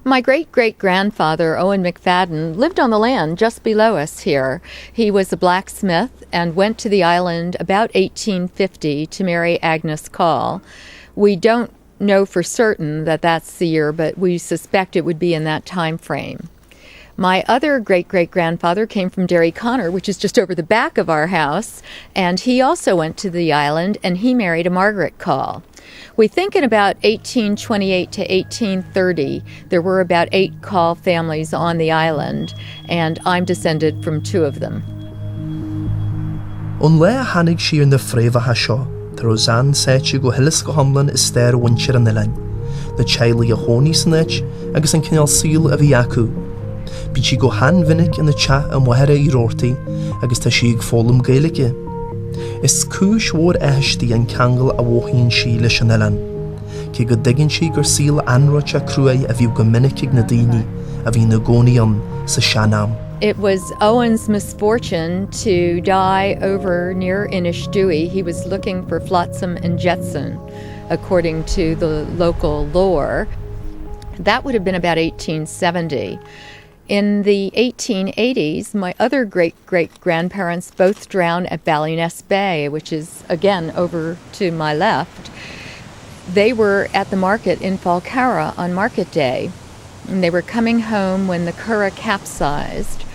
My great-great-grandfather, Owen McFadden, lived on the land just below us here. He was a blacksmith and went to the island about 1850 to marry Agnes Call. We don't know for certain that that's the year, but we suspect it would be in that time frame. My other great-great-grandfather came from Derry Connor, which is just over the back of our house, and he also went to the island and he married a Margaret Call. We think in about 1828 to 1830 there were about 8 Call families on the island, and I'm descended from 2 of them. Ón lá a tháinig sí ar na fréamhacha seo, tá Roseanne sáite go huile is go hiomlán i stair mhuintir an oileáin, na teaghlaigh a chónaigh san áit agus an cineál saoil a bhí acu. Bíonn sí go han-mhinic ina teach i Machaire Uí Rabhartaigh agus tá sí ag foghlaim Gaeilge. Is cúis mhór áthais di an ceangal a mhothaíonn sí leis an oileán, cé go dtuigeann sí gur saol anróiteach cruaidh a bhíodh go minic ag na daoine a bhí ina gcónaí ann sa sean-am. It was Owen's misfortune to die over near Inishduy. He was looking for flotsam and jetsam, according to the local lore. That would have been about 1870. In the 1880s, my other great-great-grandparents both drowned at Ballyness Bay, which is again over to my left. They were at the market in Falcarragh on market day, and they were coming home when the Curragh capsized.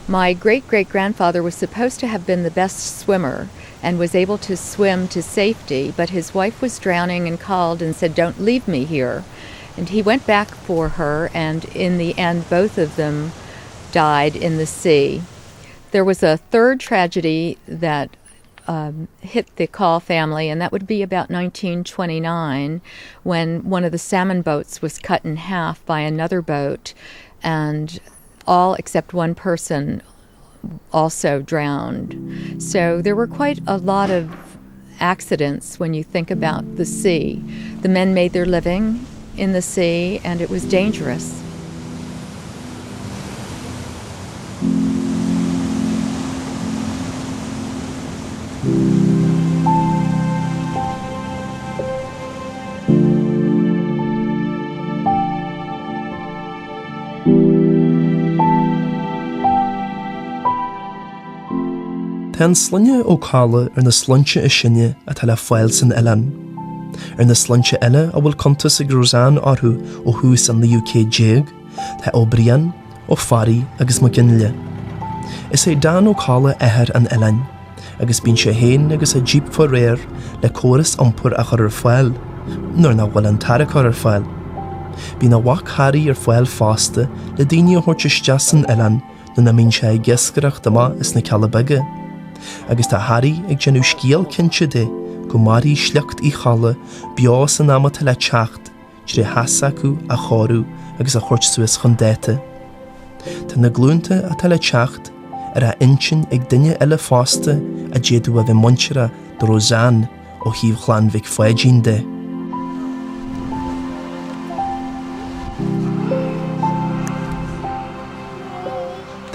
My great-great-grandfather was supposed to have been the best swimmer and was able to swim to safety, but his wife was drowning and called and said, "Don't leave me here." And he went back for her, and in the end both of them died in the sea. There was a third tragedy that, um, hit the Call family, and that would be about 1929 when one of the salmon boats was cut in half by another boat, and all except one person also drowned. So there were quite a lot of accidents when you think about the sea. The men made their living in the sea, and it was dangerous. Tá an sloinne Ó Cadhla ar na sloinnte is sine atá le fáil san oileán. Ar na sloinnte eile a bhfuil cuntas ag Roseanne orthu ó thús an naoú céad déag, tá Ó Briain, Ó Fearraigh agus Mac Fhionnghaile. Is é Dan Ó Cadhla athair an oileáin. agus bíonn sé féin agus a jíp fá réir le córas iompair a chur ar fáil nuair nach bhfuil an tarracóir ar fáil. Bíonn a mhac Harry ar fáil fosta le daoine a thabhairt isteach san oileán nuair nach mbíonn sé ag iascaireacht amach as na Cealla Beaga. Agus tá Harry ag déanamh scéal cinnte de go mairfidh sliocht Uí Chadhla beo san am atá le teacht tré theach s'acu a chóiriú agus a thabhairt suas chun dáta. Tá na glúnta atá le teacht ar a intinn ag duine eile fosta a d'fhéadfadh a bheith muinteartha do Roseanne ó thaobh chlann Mhic Pháidín de.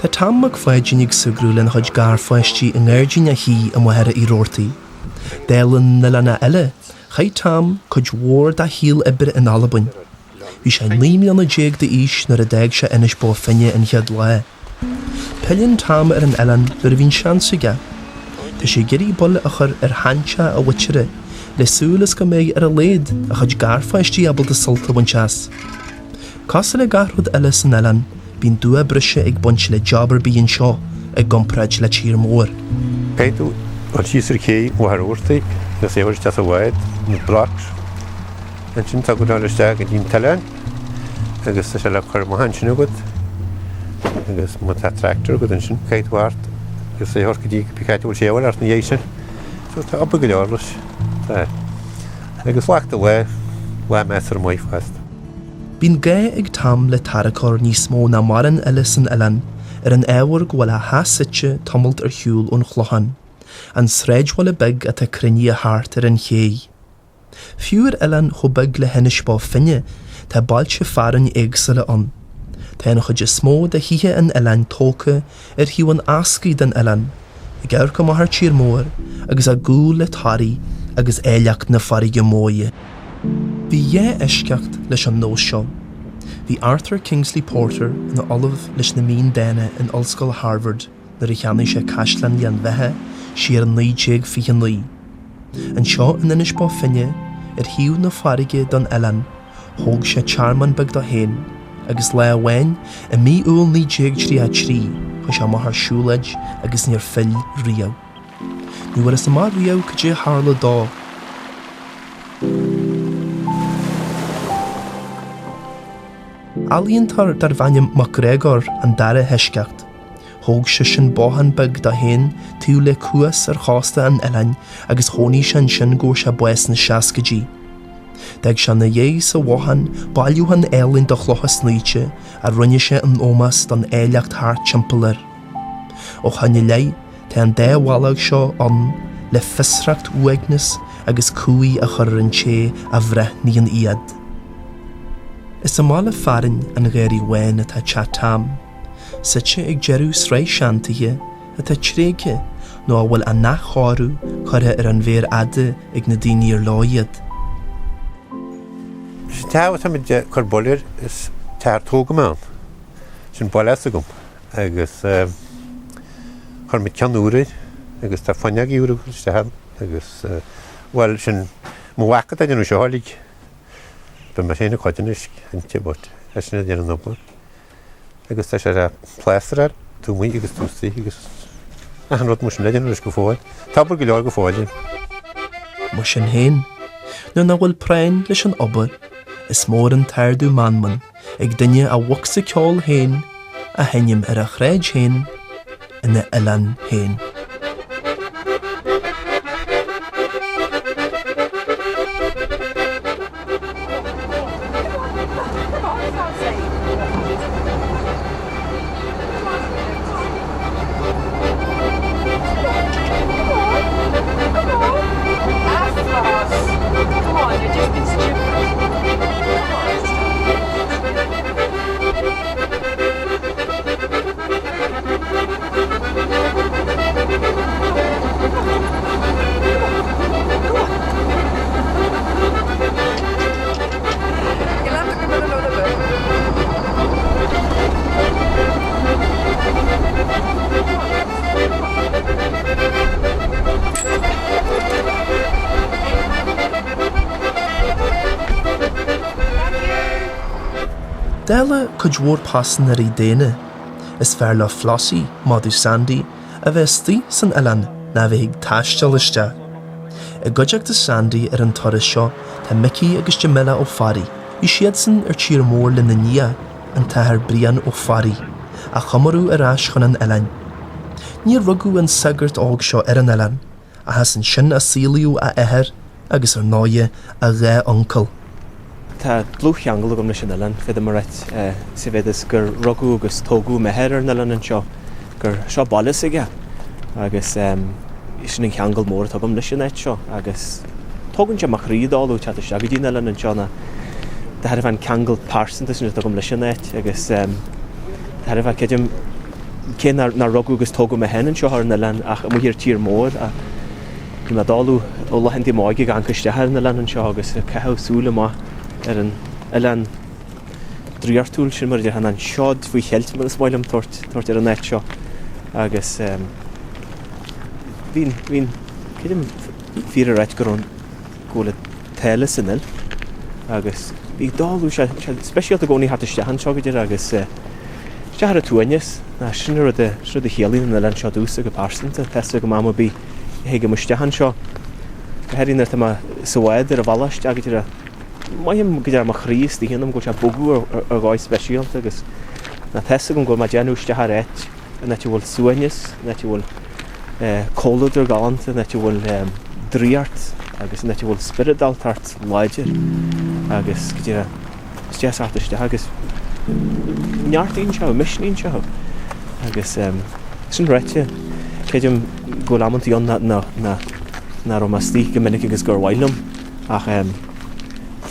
Tá Tom Mac Pháidín ag súgradh lena chuid garpháistí i ngairdín a thí i Machaire Uí Rabhartaigh. Dála na n-oileánach eile, Chaith Tom cuid mhór dá shaol oibre in Albain. Bhí sé 19 mbliana d'aois nuair a d'fhág sé Inis Bó Finne an chéad lá. Pilleann Tom ar an oileán nuair a bhíonn seans aige. Tá sé ag iarraidh buille a chur ar sheanteach a mhuintire le súil is go mbeidh ar a laghad a chuid garpháistí ábalta sult a bhaint as. Cosúil le gach rud eile san oileán, bíonn dua breise ag baint le job ar bith anseo i gcomparáid le tír mór. Caithfidh tú dul síos ar ché Mhachaire Rabhartaigh agus é a thabhairt isteach sa bhád, na blocks. Ansin tá tú ag dul isteach go dtí an t-oileán agus tá sé le cur amach ansin agat agus má tá tractor agat ansin caithfidh tú thart agus é a thabhairt go dtí cibé cá bhfuil sé a bhfuil ort ina dhiaidh sin. So tá obair go leor leis. Tá. Agus lá de lá, lá measartha maith fosta. Bíonn gá ag Tom le tarracóir níos mó ná mórán eile san oileán ar an ábhar go bhfuil a theach suite tamalt ar shiúl ón Chlochán, an sráidbhaile beag atá cruinnithe thart ar an ché. Fiú ar oileán chomh beag le hInis Bó Finne, tá bailte fearainn éagsúla ann. Tá an chuid is mó de thithe an oileáin tógtha ar thaobh an eascaigh den oileán, ag amharc amach ar tír mór agus a gcúl le Toraigh agus áilleacht na farraige móire. Bhí dhá eisceacht leis an nós seo. Bhí Arthur Kingsley Porter ina ollamh leis na Mín Dána in Ollscoil Harvard nuair a cheannaigh sé Caisleán Ghleann Bheatha siar in 1929. Anseo in Inis Bó Finne, ar thaobh na farraige don oileán, Thóg sé tearmann beag dó féin, agus lá amháin i mí Iúil 1933 chuaigh sé amach ar siúlóid agus níor phill riamh. Ní bhfuarthas amach riamh cad é a tharla dó. Ealaíontóir darbh ainm MacGregor an dara heisceacht. Thóg seisean bothán beag dó féin taobh le cuas ar chósta an oileáin agus chónaigh sé ansin go bhfuair sé bás sna seascaidí. D'fhág sé ina dhiaidh sa bhothán bailiúchán álainn de chlocha snoíte a rinne sé in ómós don áilleacht thart timpeall air. Ó shoin i leith, tá an dá bhallóg seo ann le fiosracht, uaigneas agus cumhaidh a chur ar an té a bhreathnaíonn iad. Is i mbaile fearainn an Gharraí Bháin atá teach Tom. suite ag deireadh sraith seantithe atá tréigthe nó a bhfuil a n-athchóiriú curtha ar an mhéar fhada ag na daoine ar leo iad. Is an teach atáimid ag cur buille air, is teach ar tógadh mé ann. Sin baile s'agam agus chuir muid ceann úr air agus tá fuinneogaí úra ag dul isteach ann agus bhuel sin mo mhac atá ag déanamh seo uilig. Beidh mé féin ag cuid anois cinnte but eisean ag déanamh an obair. Agus tá sé le plástráil, taobh amuigh agus taobh istigh agus achan rud mar sin le déanamh leis go fóill. Tá obair go leor go fóill ann. Mar sin féin, nuair nach bhfuil práinn leis an obair, is mór an t-ardú meanman ag duine a bhocsa ceoil féin a sheinm ar a shráid féin ina oileán féin. Dála cuid mhór paisinéirí daonna, is fearr le Flossie, madadh Sandy, a bheith istigh san oileán ná a bheith ag taisteal isteach. I gcuideachta Sandy ar an turas seo tá Micí agus Jamila Ó Fearraigh. Bhí siadsan ar tír mór lena nia, an tAthair Brian Ó Fearraigh, á chumrú ar ais chun an oileáin. Níor rugadh an sagart óg seo ar an oileán, ach is ansin a saolaíodh a athair agus, ar ndóighe, a dhá uncail. Tá dlúthcheangal agam leis an oileán, féadaim a ráit, sa mhéad is gur rugadh agus tógadh m'athair ar an oileán anseo, gur seo baile s'aige agus sin an cheangal mór atá agam leis an áit seo agus tógann sé mo chroí ag dul teacht isteach go dtí an oileán anseo ná de thairbhe an ceangal pearsanta sin atá agam leis an áit agus de thairbhe, creidim, cé nár rugadh agus tógadh mé féin anseo ar an oileán ach amuigh ar tír mór ach Bhí mé ag dul ó laethanta m'óige ag amharc isteach ar an oileán anseo agus ag caitheamh súil amach ar an oileán draíochtúil sin mar a déarfá, an seod faoi cheilt mar is maith liom tabhairt, tabhairt ar an áit seo agus bhí'n, bhí'n, creidim fíor a ráit go raibh, go bhfuil an t-ádh le san agus bhí ag dul, sé, sé speisialta i gcónaí theacht isteach anseo go deireadh agus. Isteach ar an tsuaimhneas, ná sin an rud a, sin rud a chiallaíonn an oileán seo domhsa go pearsanta. Tá's agam am ar bith a thigim isteach anseo, go háirithe nuair atá mé sa bhád ar an bhealach isteach go dtí mothaím go dtí mo chroí istigh ionam go bhfuil sé ag bogadh ar dhóigh speisialta agus ná tá's agam go bhfuil mé ag déanamh isteach ar áit, an áit a bhfuil suaimhneas, an áit a bhfuil comhluadar galánta, an áit a bhfuil draíocht agus an áit a bhfuil spioradáltacht láidir agus go dtí is deas theacht isteach agus neartaíonn sé thú, misníonn sé thú agus sin ráite, creidim go bhfuil amantaí ann nach raibh mé istigh go minic agus gur mhaith liom ach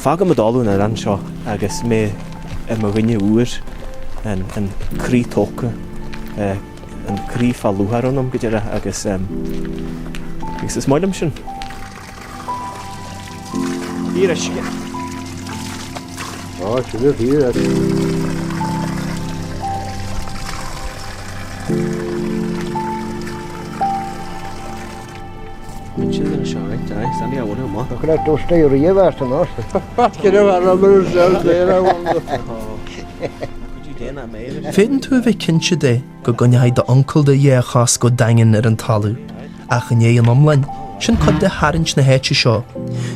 fágaim i dtalamh an oileáin seo agus mé i mo dhuine úr, an croí tógtha, an croí fá lúcháir ionam go deireadh agus agus is maith liom sin. Fíor uisce. Á, sin é fíor uisce. Féadann tú a bheith cinnte de go gcoinneoidh d'uncail do dhá chos go daingean ar an talamh, ach i ndiaidh an iomláin, sin cuid de tharraingt na háite seo,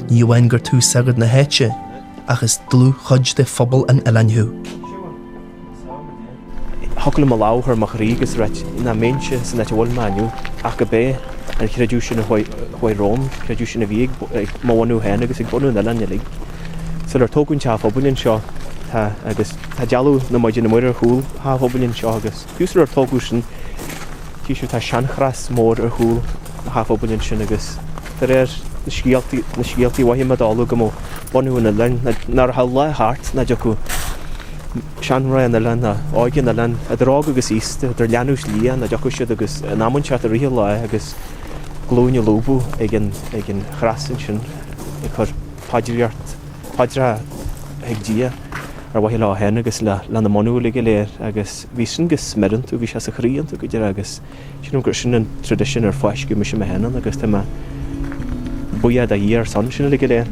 ní amháin gur tú sagart na háite, ach is dlúthchuid de phobal an oileáin thú. Thiocfadh liom mo lámh a chur ar mo chroí agus ráit nach mbeinnse san áit a bhfuil mé inniu ach go b'é an chreideamh sin a chuaigh romham, creideamh sin a bhí ag mo bhunú féin agus ag bunú an oileáin uilig. Sular tógadh an teach phobail anseo, tá, agus tá dealbh na Maighdine Muire ar chúl an teach phobail anseo agus fiú sular tógadh sin, tchí sibh, tá seanchros mór ar chúl an teach phobail ansin agus de réir na scéaltaí, na scéaltaí a mhaígh mé d'fhoghlaim go mbeadh bunú an oileáin, nach raibh lá thart nach dtiocfadh seanmhná an oileáin ná óige an oileáin, idir óg agus aosta, idir leanbh is liath, nach dtiocfadh siad agus in am inteacht i rith an lae agus glúine ag lúbadh ag an, ag an chros ansin ag cur paidríocht, paidreacha chuig Dia ar mhaithe leo féin agus le, lena mbunú uilig go léir agus bhí sin go smior iontu, bhí sé sa chroí iontu go deireadh agus Sílim gur sin an traidisiún ar fáisceadh mise mé féin ann agus tá mé buíoch do Dhia ar son sin uilig go léir.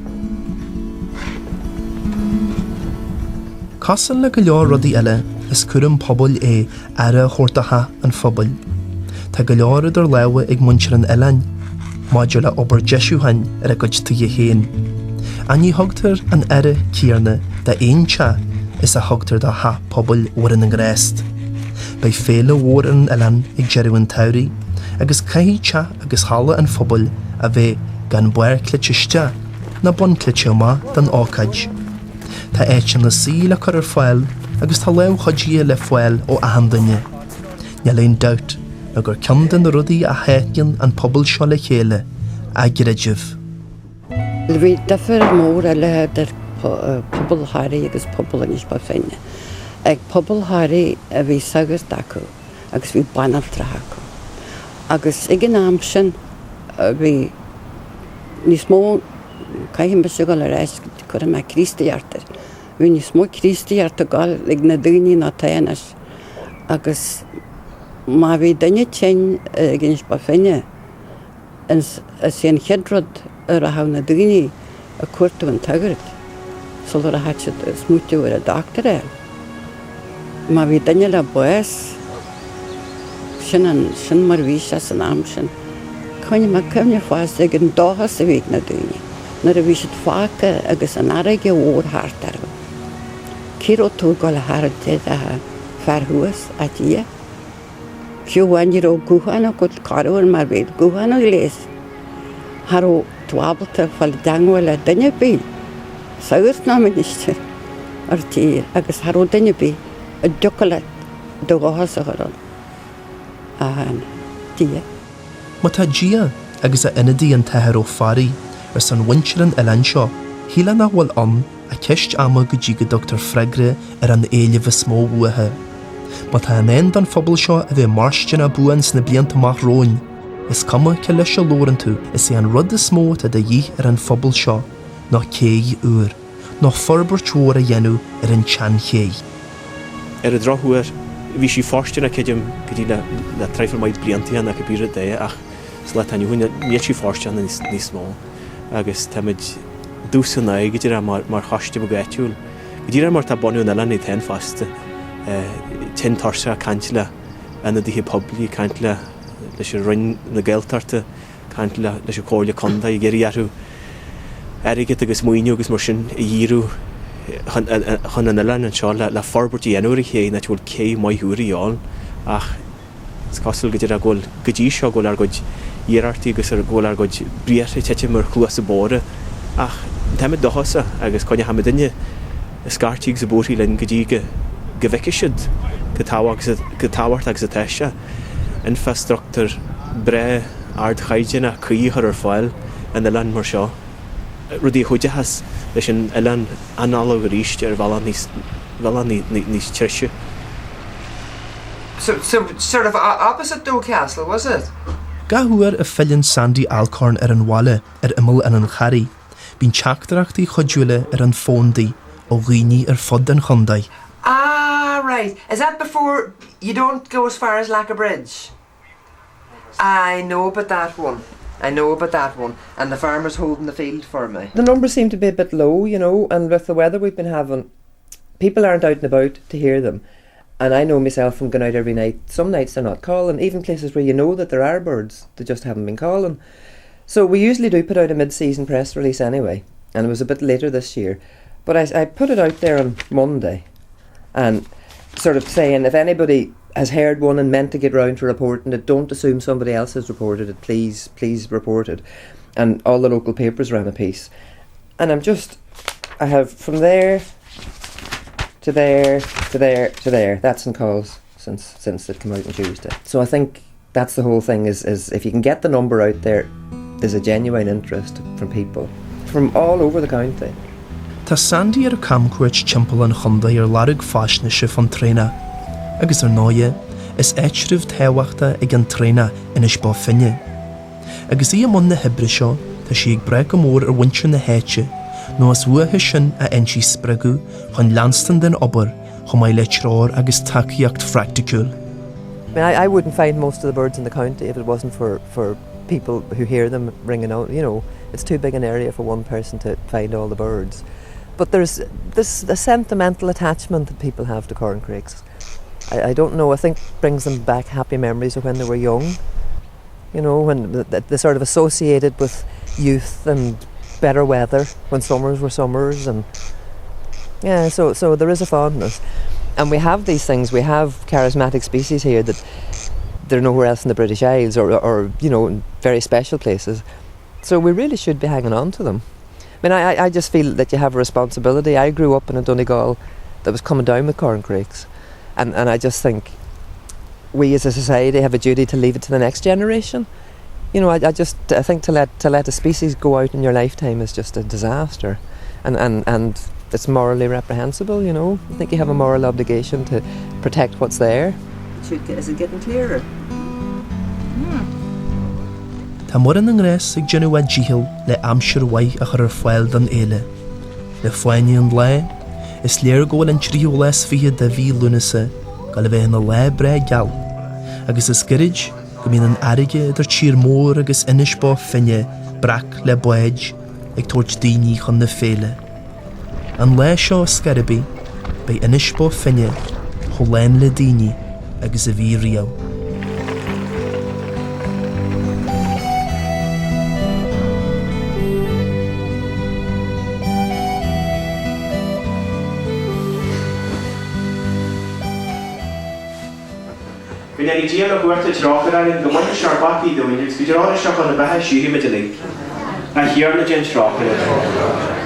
Cosúil le go leor rudaí eile, is cúram pobail é aire a thabhairt do theach an phobail. Tá go leor idir lámha ag muintir an oileáin maidir le obair deisiúcháin ar a gcuid tithe féin. Ach ní thugtar an aire céanna d'aon teach is a thugtar do theach pobail Mhuire na nGrást. Beidh féile mhór ar an oileán ag deireadh an tsamhraidh agus caithfidh teach agus halla an phobail a bheith gan barr cleite isteach ná bun cleite amach don ócáid. Tá áiteanna suí le cur ar fáil agus tá lámh chuidithe le fáil ó achan duine. Níl aon dabht ná gur ceann de na rudaí a tháthaíonn an pobal seo le chéile a gcreideamh. Bhí difear mór eile idir pobal Thoraí agus pobal Inis Bó Finne. Ag pobal Thoraí a bhí sagart acu agus bhí banaltra acu. Agus ag an am sin bhí níos mó, caithfidh mise a dhul ar ais, cuirfidh mé Críostaíocht air, bhí níos mó Críostaíocht ag dul ag na daoine ná tá anois. Agus má bhí duine tinn ag Inis Bó Finne, Is é an chéad rud a rachadh na daoine ag cuartú an tsagairt sula rachadh siad ag smaoitiú ar an doctor a fháil. Má bhí duine le bás, sin an, sin mar a bhí sé san am sin. Coinním mé cuimhne fosta ag an dóchas a bhí ag na daoine nuair a bhí siad fágtha agus an fharraige mhór thart orthu. Cé raibh tú ag dul a tharraingt air ach an fear thuas, ach Dia. Fiú amháin ní raibh guthán agat corruair mar bhí guthán á ghléas. Cha raibh tú ábalta fáil i dteangmháil le duine ar bith, sagart ná ministir ar tír agus cha raibh duine ar bith a dtiocfadh leat do dhóchas a chur ann ach an Dia. Má tá Dia agus a ionadaí an tAthair Ó Fearraigh ar son mhuintir an oileáin seo, shílfeá nach bhfuil ann ach ceist ama go dtí go dtugtar freagra ar an éileamh is mó uathu. Má tá i ndán don phobal seo a bheith mairsteanach buan sna blianta amach romhainn, is cuma cé leis a labhrann tú, is é an rud is mó atá de dhíth ar an phobal seo ná céidh úr, nó forbairt mhór a dhéanamh ar an tseanchéidh. Ar an drochuair, bhí sí fóirsteanach, creidim, go dtí le traidhfil maith blianta ó shin, ach cibé rud é, ach sa lá atá inniu ann, níl sí fóirsteanach níos mó agus táimid dubh san aghaidh, go díreach mar choiste beag áitiúil. Go díreach mar tá bunú an oileáin iad féin fosta. Tinn tuirseach ag caint le ionadaithe poiblí, ag caint le leis an Roinn na Gaeltachta, ag caint le leis an Chomhairle Contae, ag iarraidh orthu airgead agus maoiniú agus mar sin a dhíriú chun chun an oileáin anseo le le forbairt a dhéanamh ar an ché, an áit a bhfuil cé maith úr a dhíobháil ach Is cosúil go deir go bhfuil, go dtí seo, go bhfuil ár gcuid iarrachtaí agus go bhfuil ár gcuid briathra ag titim ar chluasa bodhra. Ach táimid dóchasach agus coinneochaimidinne ag scairtigh agus ag búirthigh linn go dtí go go bhfeicfidh siad chomh tábhachtach agus atá sé infreastruchtúr breá ardchaighdeánach cuí a chur ar fáil in oileán mar seo, rudaí a chuideochas leis an oileán análú arís ar bhealach níos bhealach níos treise. So, so, sort of opposite Doe Castle, was it? Gach uair a philleann Sandy Alcorn ar an bhaile ar imeall an an Charraigh, bíonn teachtaireachtaí cuidiúla ar an bhfón di ó dhaoine ar fud an chontae. Ah, right. Is that before, you don't go as far as Lackagh Bridge? I know about that one. I know about that one. And the farmer's holding the field for me. The numbers seem to be a bit low, you know, and with the weather we've been having, people aren't out and about to hear them. And I know myself from going out every night, some nights they're not calling, even places where you know that there are birds, they just haven't been calling. So we usually do put out a mid-season press release anyway, and it was a bit later this year. But I, I put it out there on Monday and sort of saying if anybody has heard one and meant to get round to reporting it, don't assume somebody else has reported it, please, please report it. And all the local papers ran a piece. And I'm just, I have from there to there, to there, to there. That's in calls since since it came out on Tuesday. So I think that's the whole thing is, is if you can get the number out there, there's a genuine interest from people from all over the county. Tá Sandy ar a camchuairt timpeall an chontae ar lorg faisnéise fán traonach, agus ar ndóighe, is áitreabh tábhachtach ag an traonach Inis Bó Finne. Agus í i mbun na hoibre seo, tá sí ag brath go mór ar mhuintir na háite, nó is uathu sin a fhaigheann sí spreagadh chun leanstan den obair chomh maith le treoir agus tacaíocht phraiticiúil. I mean, I, I wouldn't find most of the birds in the county if it wasn't for, for people who hear them ringing out. You know, it's too big an area for one person to find all the birds. But there's this a sentimental attachment that people have to corncrakes. I, I don't know, I think brings them back happy memories of when they were young. You know, when they sort of associated with youth and better weather, when summers were summers and yeah, so so there is a fondness. And we have these things, we have charismatic species here that they're nowhere else in the British Isles or, or you know, in very special places. So we really should be hanging on to them. I mean, I, I just feel that you have a responsibility. I grew up in a Donegal that was coming down with corncrakes. And, and I just think we as a society have a duty to leave it to the next generation. You know, I, I just I think to let to let a species go out in your lifetime is just a disaster. And, and, and it's morally reprehensible, you know. I think you have a moral obligation to protect what's there. Should, is it getting clearer? Hmm. Tá Muire na nGrást ag déanamh a dícheall le aimsir mhaith a chur ar fáil don fhéile. Le fáinne an lae, is léir go bhfuil an tríú lá is fichead de mhí Lúnasa ag gabháil a bheith ina lá breá geal, agus is gairid go mbíonn an fharraige idir tír mór agus Inis Bó Finne breac le báid ag tabhairt daoine chun na féile. An lá seo ar scor ar bith, beidh Inis Bó Finne chomh lán le daoine agus a bhí riamh. Go ndéana Dia uilechumhachtach trócaire orainn, go maithe sé ár bpeacaí dúinn agus go dtreoraí sé chun na beatha síoraí muid uilig. A Thiarna déan trócaire.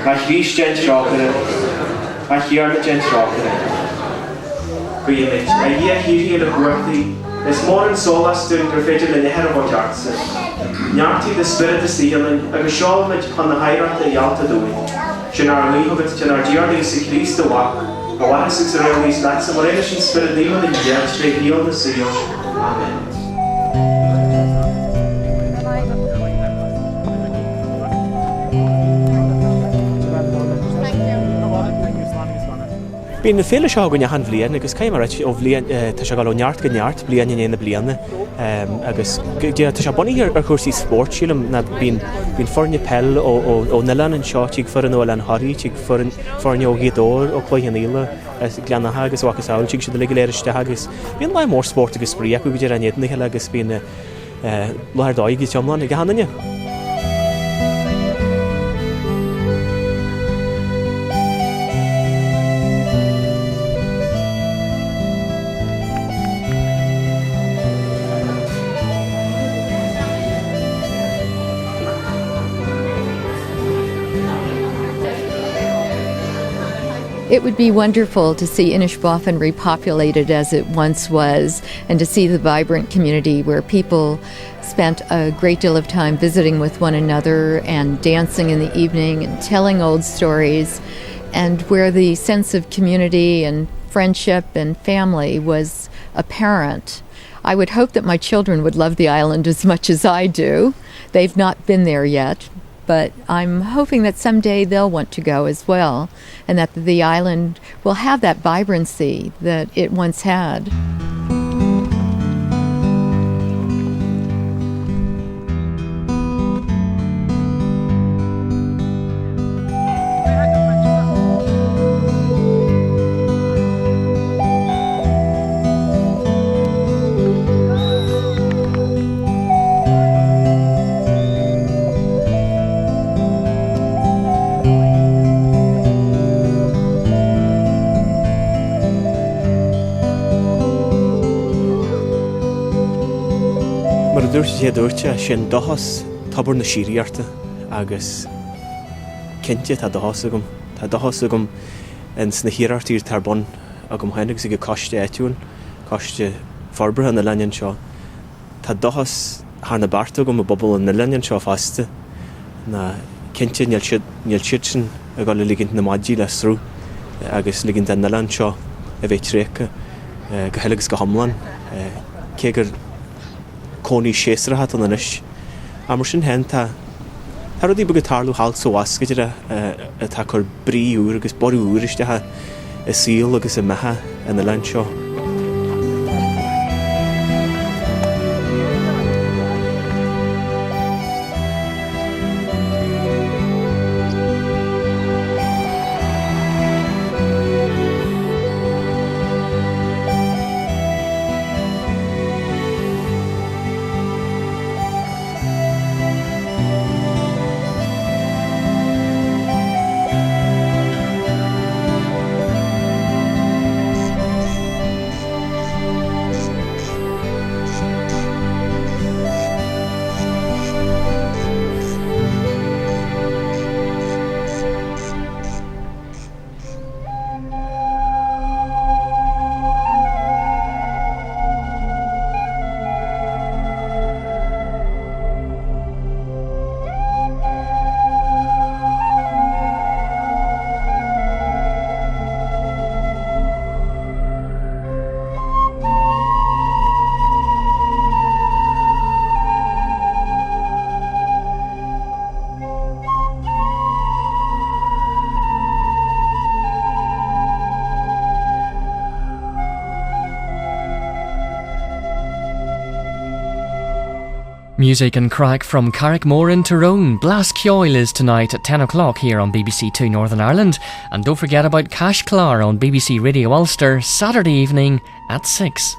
A Chríost déan trócaire. A Thiarna déan trócaire. Guímid, A Dhia shíoraí uilechumhachtaigh, is mór an sólás dúinn gur féidir linn oichear a thabhairt ortsa. Neartaigh do Spiorad istigh ionainn agus seol muid chun na hoidhreachta a gheall tú dúinn. Sin ár nguí chugat trínár dTiarna Íosa Críost, do Mhac, a mhaireas agus a rialaíos leatsa mar aon leis an Spiorad Naomh ina Dhia tré shaol na saol. Amen. Bíonn an féile seo againn achan bhliain agus caithfidh mé a ráit ó bhliain, tá sé ag dul ó neart go neart bliain i ndiaidh na bliana agus tá sé bunaithe ar chúrsaí spóirt sílim ná bíonn bíonn foirne peil ón oileán anseo, tig foireann ó Oileán Thoraí, tig foireann foirne ó Ghaoth Dobhair, ó Chloich Cheann Fhaola, as Gleann Átha agus a mhacasamhail, tig siad uilig go léir isteach agus bíonn lá mór spóirt agus spraoi acu go deireadh in éadan a chéile agus bíonn Lá ar dóigh go hiomlán ag achan duine. It would be wonderful to see Inishbofin repopulated as it once was and to see the vibrant community where people spent a great deal of time visiting with one another and dancing in the evening and telling old stories and where the sense of community and friendship and family was apparent. I would hope that my children would love the island as much as I do. They've not been there yet, but I'm hoping that someday they'll want to go as well and that the island will have that vibrancy that it once had. Mar a dúirt an té a dúirt é, sé an dóchas tobar na síoraíochta agus cinnte tá dóchas agam. Tá dóchas agam ins na hiarrachtaí atá ar bun agam féin agus ag an coiste áitiúil, Coiste Forbartha an Oileáin anseo. Tá dóchas thar na bearta agam i bpobal an oileáin anseo fosta, ná cinnte níl siad, níl siadsan ag dul a ligint na maidí le sruth agus ligint don oileán seo a bheith tréigthe go huile agus go hiomlán, cé gur cónaí séasúrach atá ann anois. Ach mar sin féin, tá tá rudaí beaga ag tarlú thall is abhus go díreach atá ag cur brí úr agus borradh úr isteach i saol agus i mbeatha an oileáin seo. Music and craic from Carrickmore in Tyrone. Blas Ceoil is tonight at 10 o'clock here on BBC Two Northern Ireland. And don't forget about Cash Clar on BBC Radio Ulster, Saturday evening at 6.